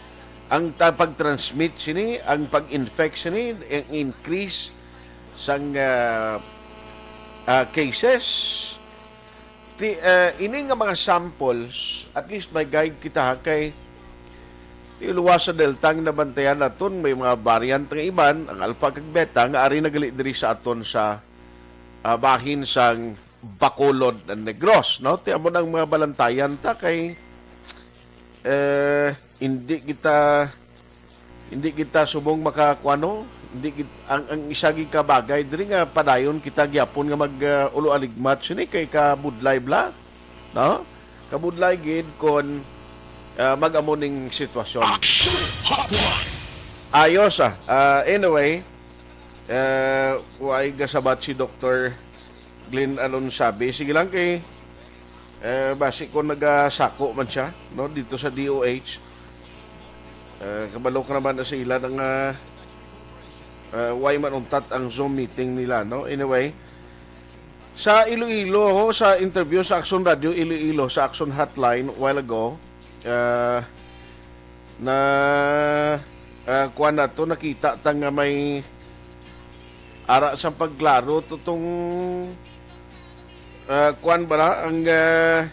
ang ta-, pag-transmit sini, ang pag-infect sini, ang increase sang, ah, ah, cases. Ti, eh, ini nga mga samples, at least may guide kita, ha, kay ti luwas sa Delta ang nabantayan naton, may mga variant nga iban, ang Alpha kag Beta, nga ari nagali diri sa aton sa, ah, bahin sang Bacolod and Negros, no? Ti amo nang mga balantayan ta kay, eh, hindi kita, hindi kita subong makakuano, hindi gid, ang, ang isa gid ka bagay diri nga padayon kita gyapon nga mag, ah, ulo aligmat sini kay kabudlay bala, no? Kabudlay gid kon, ah, mag-amo ning sitwasyon. Action Hotline. Ayos, ah. Ah, anyway, eh, way gasabat si Doktor Glenn Alonsabi. Sige lang kay, eh, basi ko nagasako man siya, no, dito sa D O H. Eh, kabalo ka naman na sa ila nga, eh, way man untat ang Zoom meeting nila, no? Anyway, sa Iloilo, ho, sa interview sa Action Radio Iloilo, sa Action Hotline a while ago, eh, na, ah, kuwan nato, nakita ta nga may ara sa pagklaro to tong, ah, kuwan bala, ang, ah,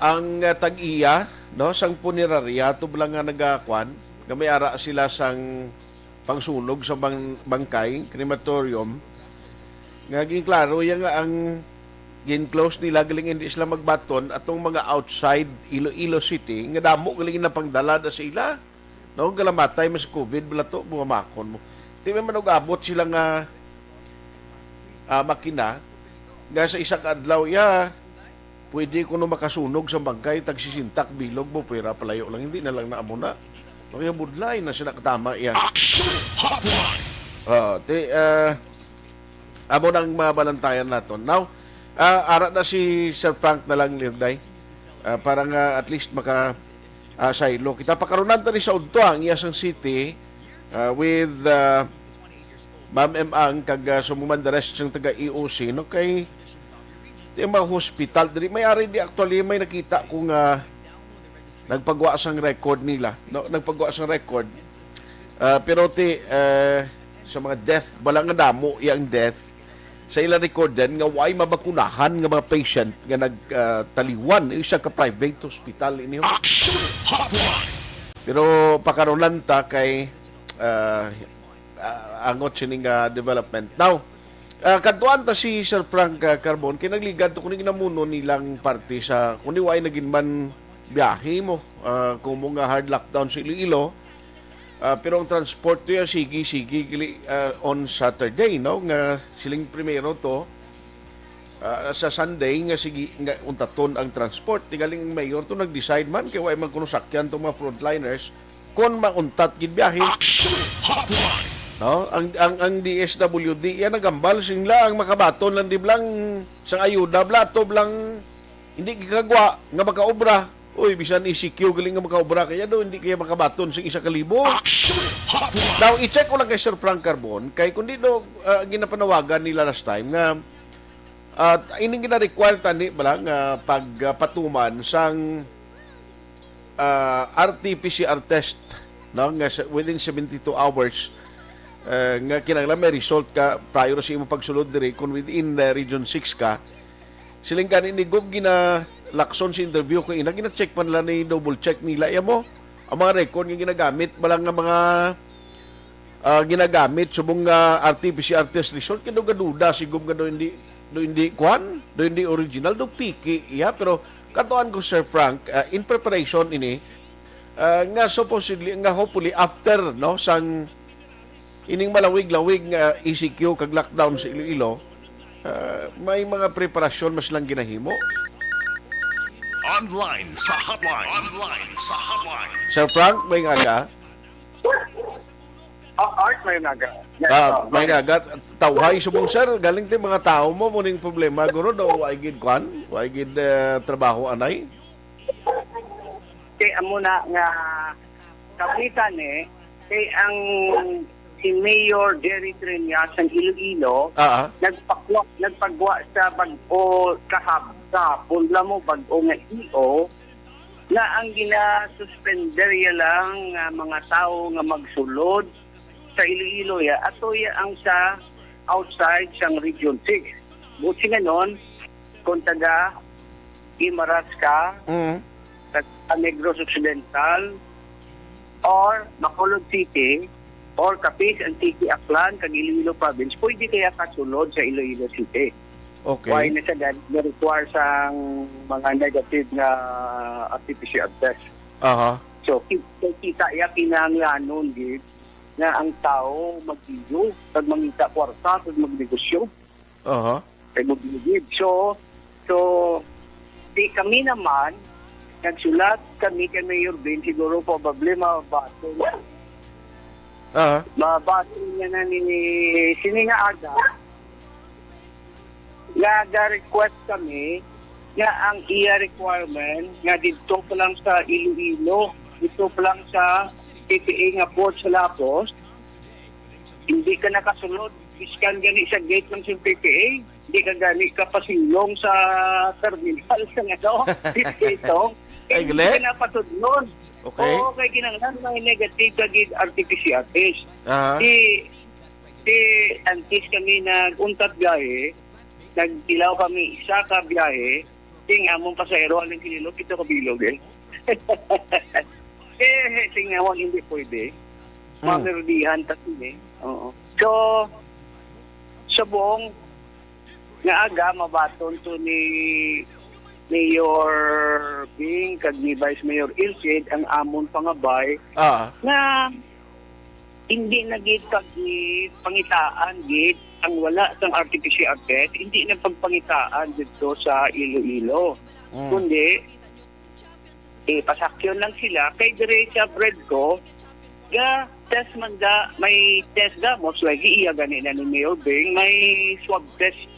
ang, ah, tag-iya, no, sang punerarya to bala nga nagakuan, nga may ara sila sang pangsunog sa bang-, bangkay, crematorium, nga ginklaro iya nga ang gin-close nila galing hindi sila magbaton atong mga outside Iloilo City nga damo galing napangdala na sa ila. No, galamatay mas COVID bala to, buhamakon mo. Di man og abot sila nga ah, makina nga sa isa ka adlaw iya pwede kuno makasunog sa bangkay tag sesenta ka bilog mo pwera palayo lang, hindi na lang na amo na. Makiyabudlay na sila katama iya. Action Hotline! Ah, ti, ah, amo nang mabalantayan naton. Now, ah, ara na si Sir Frank na lang, Liugday. Ah, para nga at least maka ah, saylo kita. Pakarunan ta ni sa udto ang iya sang city, ah, with, ah, Ma'am M Ang kag, ah, sumuman the rest sang taga E O C, no? Kay ti mga hospital diri may ari di actually may nakita ko nga nagpagwa sang record nila, no? Nagpagwa sang record. Ah, pero ti, eh, sa mga death, bala nga damo yang death, sa ila record din nga way mabakunahan nga mga patient nga nagtaliwan isa ka private hospital ini. Action Hotline! Pero pakarulan ta kay, ah, ah, angot sini nga development. Now, ah, kadtuan ta si Sir Frank, ah, Carbon kay nagligad to kuning namuno nilang parte sa kung di way nagin man biyahe mo, ah, kung mo nga hard lockdown sa Iloilo. Ah, pero ang transport to ya sige sige gali, ah, on Saturday, no, nga siling primero to, ah, sa Sunday nga sige nga untaton ang transport. Tingaling ang mayor to nag-decide man kay way man kuno sakyan tong mga frontliners kon mauntat gid biyahe. Action Hotline! No, ang ang ang D S W D yan nagambal sing la ang makabaton lang di blang sang ayuda bla to blang hindi gikagwa nga makaobra. Uy, bisan E C Q galing nga makaobra kaya do hindi kaya makabaton sing isa ka libo. Action Hotline! Now, i-check ko lang kay Sir Frank Carbon kay kundi do, ah, ginapanawagan nila last time nga at ining gina-require tani bala nga pagpatuman sang, ah, R T P C R test, no, nga sa, within seventy-two hours, eh, nga kinahanglan may result ka prior sa imong pagsulod diri kung within, eh, Region six ka. Siling gani ni Gob ginalakson sa interview ko ina, gina-check pa nila ni double check nila iya mo ang mga record nga ginagamit bala nga mga ah, ginagamit subong nga R T P C R test result kay do gaduda si Gob nga do hindi do hindi kwan, do hindi original, do piki iya. Pero katuan ko, Sir Frank, ah, in preparation ini, ah, nga supposedly nga hopefully after, no, sang ining malawig-lawig nga E C Q kag lockdown sa Iloilo, ah, may mga preparasyon mas lang ginahimo. Online sa hotline. Online sa hotline. Sir Frank, may nga ka? Ah, Art, may naga. Yes, Ah, oh, may may naga. Tawhay subong, sir. Galing ti mga tao mo, mo ning problema, guro, do, wa gid kwan, wa gid, eh, trabaho, anay. Kay amo na nga kapitan eh, kay ang si Mayor Jerry Treñas sang Iloilo, Ah, ah. nagpakwa, nagpagwa sa bag-o kahap-, kahapon lang mo, bag-o nga E O, nga ang ginasuspender ya lang nga mga tawo nga magsulod sa Iloilo ya, ato ya ang sa outside sang Region six. Buot silingon, kung taga Guimaras ka, Mm. taga Negros Occidental, or Bacolod City, or Capiz, Antique, Aklan, kag Iloilo Province, pwede kaya kasulod sa Iloilo City. Okay. Why na siya gani require sang mga negative nga R T P C R test? Aha. So, ki-, kita ya kinahanglanon gid nga ang tawo mag-iyo, kag mangita kwarta, kag magnegosyo. Aha. Kay mo gid. So, so, di kami naman, nagsulat kami kay Mayor Ben, siguro probably mabaton. Aha. Mabaton niya na ni sini nga aga. Nga ga-request kami nga ang iya requirement nga didto pa lang sa Iloilo, didto pa lang sa P P A nga port sa Lapos, hindi ka nakasulod. Biskan gani sa gate lang sa P P A, hindi ka gani kapasilong sa terminal sa ano, P P A to. Ay, Hindi gali? ka napasudlon. Okay. Oo, kay kinahanglan may negative ka gid R T P C R test. Aha. Si, si Antis kami nag-untat biyahe, nagtilaw kami isa ka biyahe, sing among pasahero, aling kinilo, pito ka bilog eh. Eh, sing amon, hindi pwede. Hmm. Mamirdihan ta sini. Oo. So, subong nga aga, mabaton to ni Mayor Bing kag ni Vice Mayor Ilcid ang amon pangabay Ah. nga hindi na gid pag-, pangitaan gid ang wala sang R T P C R test, hindi na pagpangitaan dito sa Iloilo. Mm. Kundi, eh, pasakyon lang sila. Kay dire sa bread ko, ga test man da, may test da, most likely, iya gani na ni Mayor Bing, may swab test,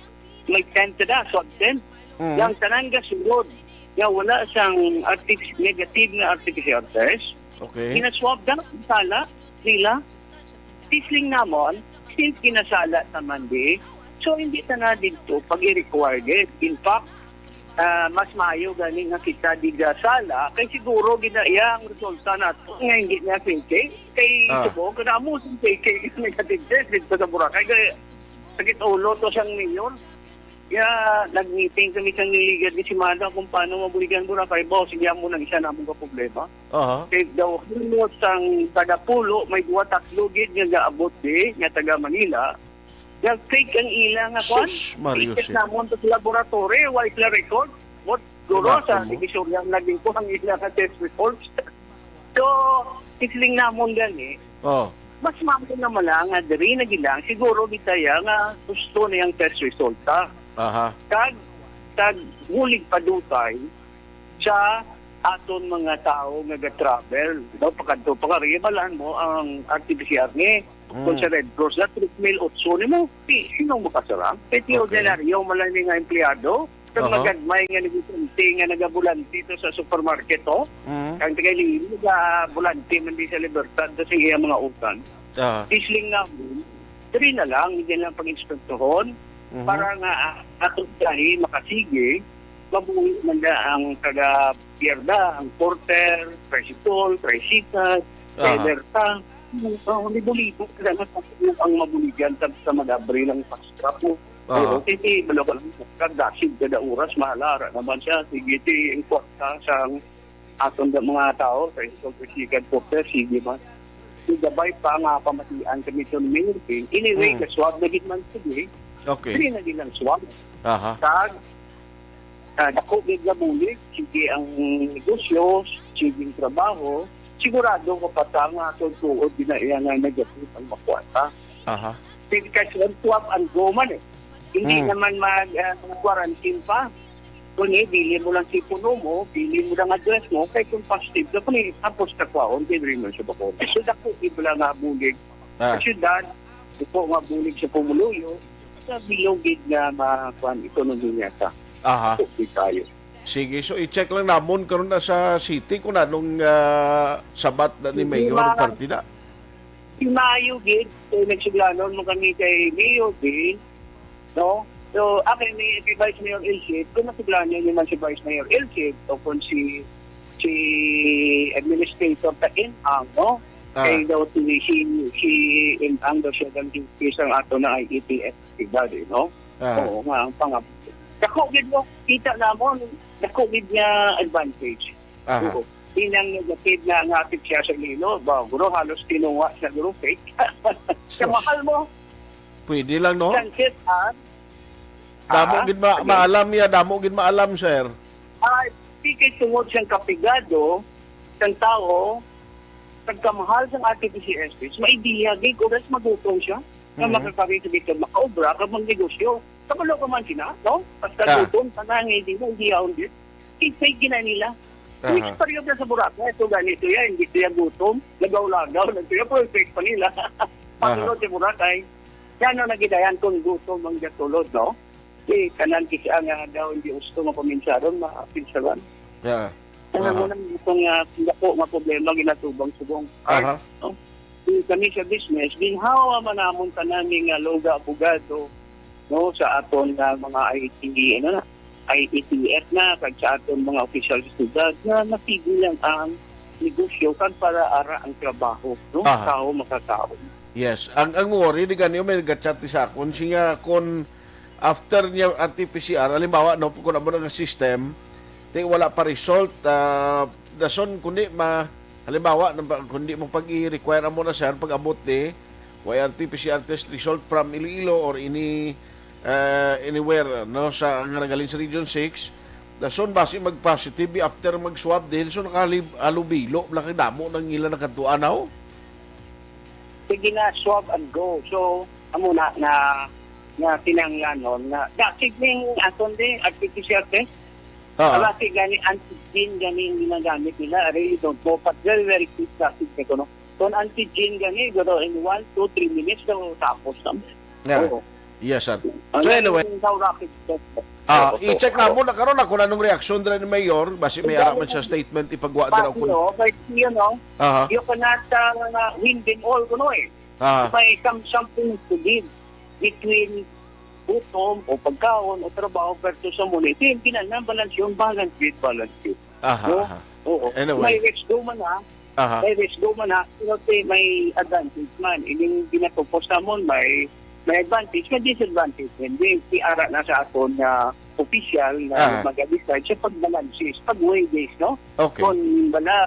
may tent da, swab tent. Mm. Yang tanan gasulod, nga wala sang R T P C, negative nga R T P C R test. Okay. Ginaswab da, sala, nila. Tisling namon, since ginasala sa Monday, so hindi ta na dito pag-i-require gid. In fact, ah, mas maayo gani nga kita di gasala, kay siguro gina-, iya ang resulta nato nga hindi na fake. Kay Ah. Subo, kada mo sa fake negative test dito sa Boracay. Kay sakit ulo to sang mayor. Kaya nag-meeting kami sa niligad ni Simada kung paano mabuligan Boracay. Bawo, sige mo nang isa namon ka problema. Aha. Kay daw, halos ang taga-Pulo, may duwa, tatlo gid nga gaabot di, nga taga Manila. Nag-fake ang ila nga kwan. Sus, Mario Ikat Jose. Namon to sa laboratory, wa sila record. What, guro Nako sa mo. Divisoria, naging ko ang ila nga test results. So, isling namon gani, Oh. Mas mamo na mala nga diri na gid lang, siguro bitaya nga gusto na yung test resulta. Aha. Kag, kag bulig padutay sa aton mga tawo nga ga-travel. No? Pakadto, pakaribalan mo ang R T P C R ni. Mm. Kung sa Red Cross na, three mil otso ni mo, si, sinong makasarang? Kay Okay. Ordinaryo, malay nga empleyado, Kag Aha. magagmay nga negosante nga nagabulante to sa supermarket, oh. Mhm. Kang taga Iloilo, nagabulante man di sa Libertad, to sa iya mga utan. Ah. Isling namin, diri na lang, hindi lang pag-inspektohon, Mhm. para nga, ah, ato dali makasige, mabuhi man na ang taga Pierda, ang porter, tricycle, tricycle, Ah. driver ka. Oh, libo-libo, kaya mas ang mabuligan sa, sa mag-abri ng fast trap mo. Ah. Oo, kay ti, balo ko lang, kag dasig kada oras, mahala, ara naman siya. Sige, ti, ang kwarta sa aton nga mga tao, sa isang kasikan po, sir, sige man. Yung gabay pa nga pamatian kami sa Mayor Ping. Anyway, Hmm. kaswab na gid man, sige. Okay. Hindi na gid ang swab. Aha. Kag, ah, dako gid nga bulig, sige ang negosyo, sige ang trabaho, sigurado ko pa ta nga kung tuod din na iya nga negative ang makuha ta. Aha. Kasi ang swab and go man eh. Hindi Hmm. naman mag, ah, quarantine pa. Kung eh, bili mo lang si puno mo, bili mo lang address mo, kay kung positive ka, kung eh, tapos ka kwaon, kay diri man siya bakuna. So, dako, ibla nga bulig. Ah. Sa syudad, ito nga bulig sa pumuluyo, sa bilog gid nga ma-, kwan, ekonomiya sa Aha. Dako gid tayo. Sige, so i-check lang namon karon na sa city kung anong, ah, sabat na ni Hindi Mayor ma- Partida. Si Mayo gid, eh, nagsuglanon mo kami kay Mayor Bill, no? So, ako ni, si Vice Mayor Elcid, kung nasuglanon niyo man si Vice Mayor Elcid o kung si, si Administrator Tainang, no? Ah. Kay daw si, si, si Inang daw siya ang isang ato na I E T F body, no? Ah. Oo nga, ang pangab-, dako gid mo, kita namon, dako gid nga advantage. Aha. Oo. Inang negative na nga apit siya sa Iloilo, ba, guro, halos tinuwa sa guro, fake. Sa Sus. Mahal mo. Pwede lang, no? Chances are, Damo ah, gid ma-, again. Maalam niya, damo gid maalam, sir. Ah, di kay tungod siyang kapigado, sang tao, nagkamahal sang R T P C S test, may idea, gid, oras magutom siya, nga Mhm. makakari sa bitag makaobra, kag magnegosyo. Kabalo ka man sila, no? Basta Ah. gutom, sana nga hindi mo, hindi yaon din. Inside gina nila. Aha. Istorya na sa Boracay, ito ganito yan, hindi siya gutom, lagaw-lagaw, nagsiya, perfect pa nila. Aha. Pangino si Boracay. Yan ang nagidayan kung gutom ang gatulod, no? Si kanan kis-, ang, ah, daw hindi gusto nga paminsaron, mapinsaran. Yeah. Ano mo Aha. lang itong, ah, dako nga problema ginatubang subong. Aha. No? Kung kami sa business, ginhawa man namon tanan ni nga loga abogado, no, sa aton nga mga I T, ano na, I E T F na, kag sa aton mga opisyal sa syudad, nga matigil lang ang negosyo, kag para ara ang trabaho, no? Aha. Tao makakaon. Yes. Ang, ang worry, di gani, may nagchat sa akon, siya, kung after niya R T P C R, halimbawa, no, kung amo nga system, di wala pa result, ah, dason, kundi ma-, Halimbawa, nang pa-, kung di mo pag-i-require mo na, sir, pag-abot ni, wa R T P C R test result from Iloilo or any, uh, anywhere, no, sa, nga nagaling sa Region six, dason basi mag-positive after mag-swab din, so nakahalib-, halubilo, nakadamo nang ila nakadtuan, aw? Sige na, swab and go. So, amo na, na, na kinahanglanon na, da, sige, aton din, R T P C R test. Ah. Wala si gani antigen gani yung ginagamit nila. I really don't know. But very, very quick process na kuno. Kung antigen gani, pero in one, two, three minutes, so tapos na. Yeah. Oo. Yes, sir. Ang So, anyway, yung daw rapid test. Ah, Oo, i-check oo. na mo na karon ako na nung reaksyon dira ni Mayor, basi may Ikaw ara man siya yung statement ipagwa dira Pati, kung oh, but, you know, Aha. you cannot, uh, win them all, kuno eh. Aha. May some, something to give between gutom o pagkaon o trabaho versus sa muna. Ito yung ginanang balance yun, balance with balance yun. Aha, No? aha. Oo. Anyway. May risk do man ha. Aha. May risk do man ha. Pero ti-, may advantage man. Ining ginatupos namon, may, may advantage, may disadvantage. Hindi, si ara na sa aton na official na Aha. mag-decide sa pagbalansis, pag-weigh this, no? Okay. Kung bala,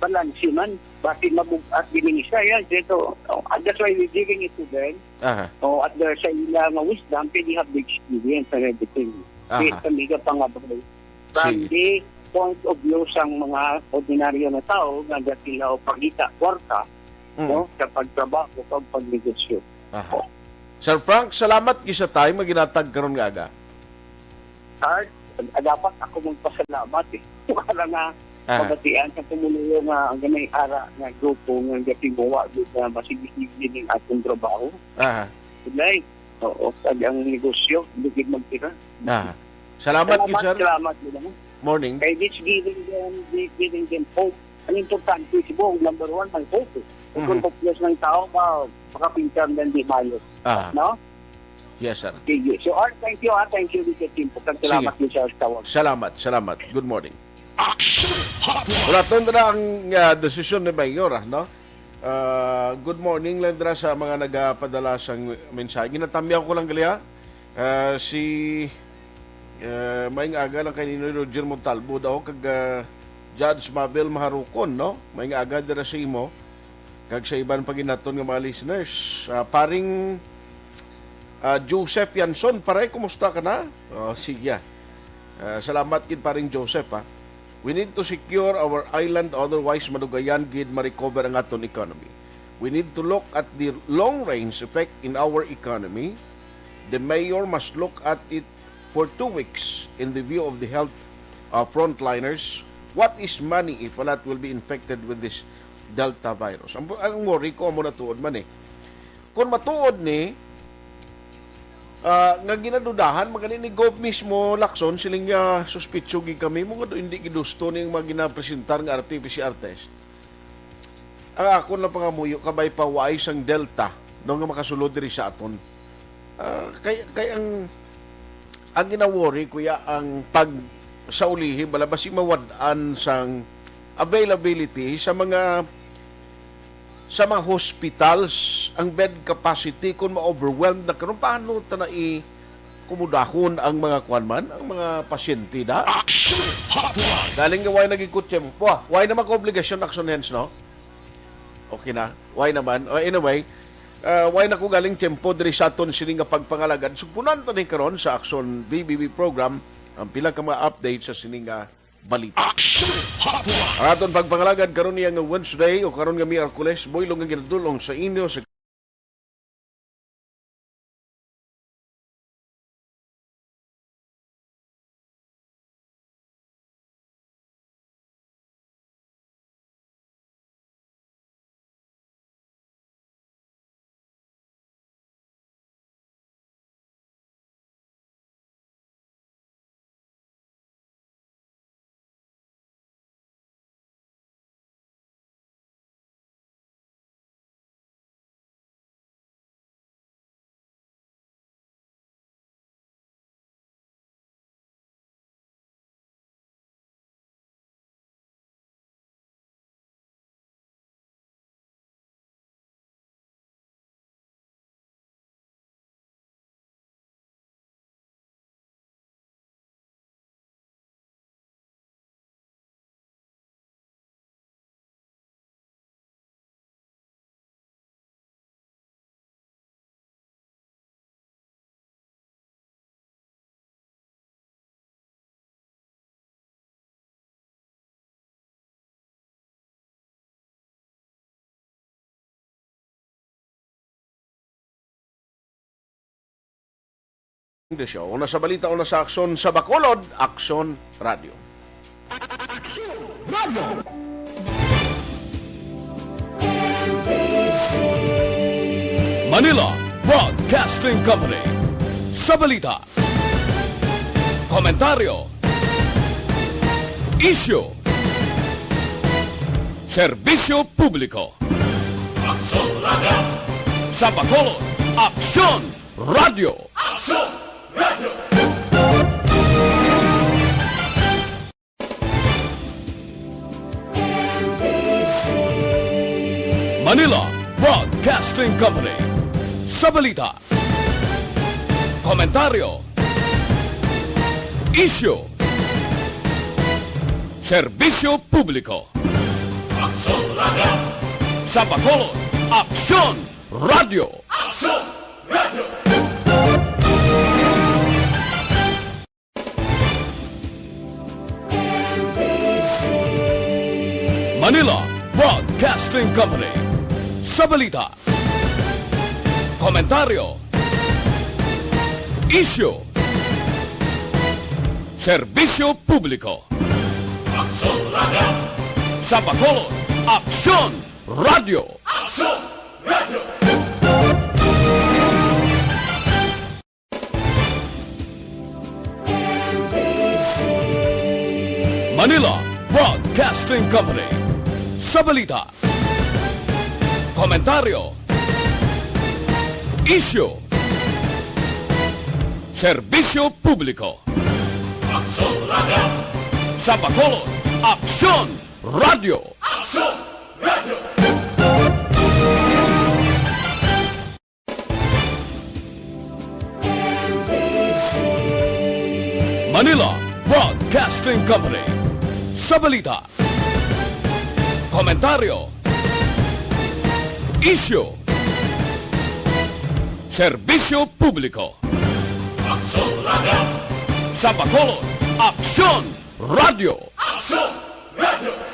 balansi man, bakit mabug-, at diminisa yan, dito. Oh, that's why we're giving it to them. Aha. Oh, at their sa ila nga wisdom, kay they have the experience and everything. Aha. Di kami ka pangabay. From Sige. the point of view sang mga ordinaryo na tao nga gatilaw pagita kwarta, Mm. no, sa pagtrabaho o pagnegosyo. Aha. Oh. Sir Frank, salamat gid sa time nga ginatag karon nga aga. Art, dapat ako magpasalamat eh. Para nga Ah. mabatian sa pumuluyo nga ang ganay ara nga grupo nga gatimuwa gid nga masigisigi ning atong trabaho. Aha. Like, oo, pag ang negosyo, hindi gid magtira. Ah. Salamat, Salamat, gid, sir. salamat, gid, ano? Morning. Kay this giving them, this giving them hope. Ang importante, siguro, number one, may hope, eh. Kung Mhm. hopeless ng tao, ma-, makapinsang lang di mayo. Ah. No? Yes, sir. Sige. So, Art, thank you, ah. Thank you, Mister Timpo. Kag salamat Sige. din sa tawag. Salamat, salamat. Good morning. Action Hotline. Wala to na ang, ah, desisyon ni Mayor, ah, no? Ah, good morning lang dira sa mga nagapadala sang mensahe. Ginatamyaw ko lang gali, ha? Ah, si, ah, maayong aga lang kay Ninoy Roger Montalbo daw, kag, ah, Judge Mabel Maharukon, no? Maayong aga dira sa imo, kag sa iban pa gid naton nga mga listeners. Ah, paring, ah, Joseph Yanson, paray, kumusta ka na? Oh, sige. Ah, salamat gid, paring Joseph, ha. We need to secure our island, otherwise madugayan gid ma-recover ang aton economy. We need to look at the long-range effect in our economy. The mayor must look at it for two weeks in the view of the health, uh, frontliners. What is money if a lot will be infected with this Delta virus? Ang, ang worry ko, amo na tuod man eh. Kung matuod ni, ah, nga ginadudahan, magani ni Gov mismo, Lacson, siling nga, "Suspitso gid kami, mo nga do-, hindi gidusto ning mga ginapresentar nga R T P C R test." Ang akon lang pangamuyo, kabay pa, waay sang Delta, no, nga makasulod diri sa aton. Ah, kay, kay ang, ang ginaworry, kuya, ang pag sa ulihi, bala, basi mawad-an sang availability sa mga, sa mga hospitals, ang bed capacity, kung ma-overwhelmed na karon, paano ta na i-, kumudahon ang mga kwan man, ang mga pasyente da? Action Hotline. Galing nga, why naging kutsem? Wah, why naman ko obligasyon, Action Hands, no? Okay na. Why naman? Oh, anyway, ah, why na ko galing tiyempo diri sa aton sini nga pagpangalagad? Sugpunan ta ni karon sa Action B B B program ang pila ka mga update sa sini nga balita. Action Hotline. Ang aton pagpangalagad karon niya nga Wednesday o karon nga Miyerkules, buylog nga ginadulong sa inyo sa English, o na sa balita o na sa aksyon sa Bacolod, Aksyon Radio. Aksyon Radio. Manila Broadcasting Company. Sa balita, komentaryo, isyu, serbisyo publiko. Aksyon Radio. Sa Bacolod, Aksyon Radio. Aksyon Radio. Manila Broadcasting Company. Sa balita, komentaryo, isyu, serbisyo publiko. Aksyon Radio. Sa Bacolod, Aksyon Radio. Aksyon Radio. Manila Broadcasting Company. Sa balita, komentaryo, isyu, serbisyo publiko. Aksyon Radio. Sa Bacolod, Aksyon Radio. Aksyon Radio. Manila Broadcasting Company. Sa balita, komentaryo, isyu, serbisyo publiko. Aksyon Radio. Sa Bacolod, Aksyon Radio. Aksyon Radio. Manila Broadcasting Company. Sa balita, komentaryo, isyu, serbisyo publiko. Aksyon Radio. Sa Bacolod, Aksyon Radio. Aksyon Radio.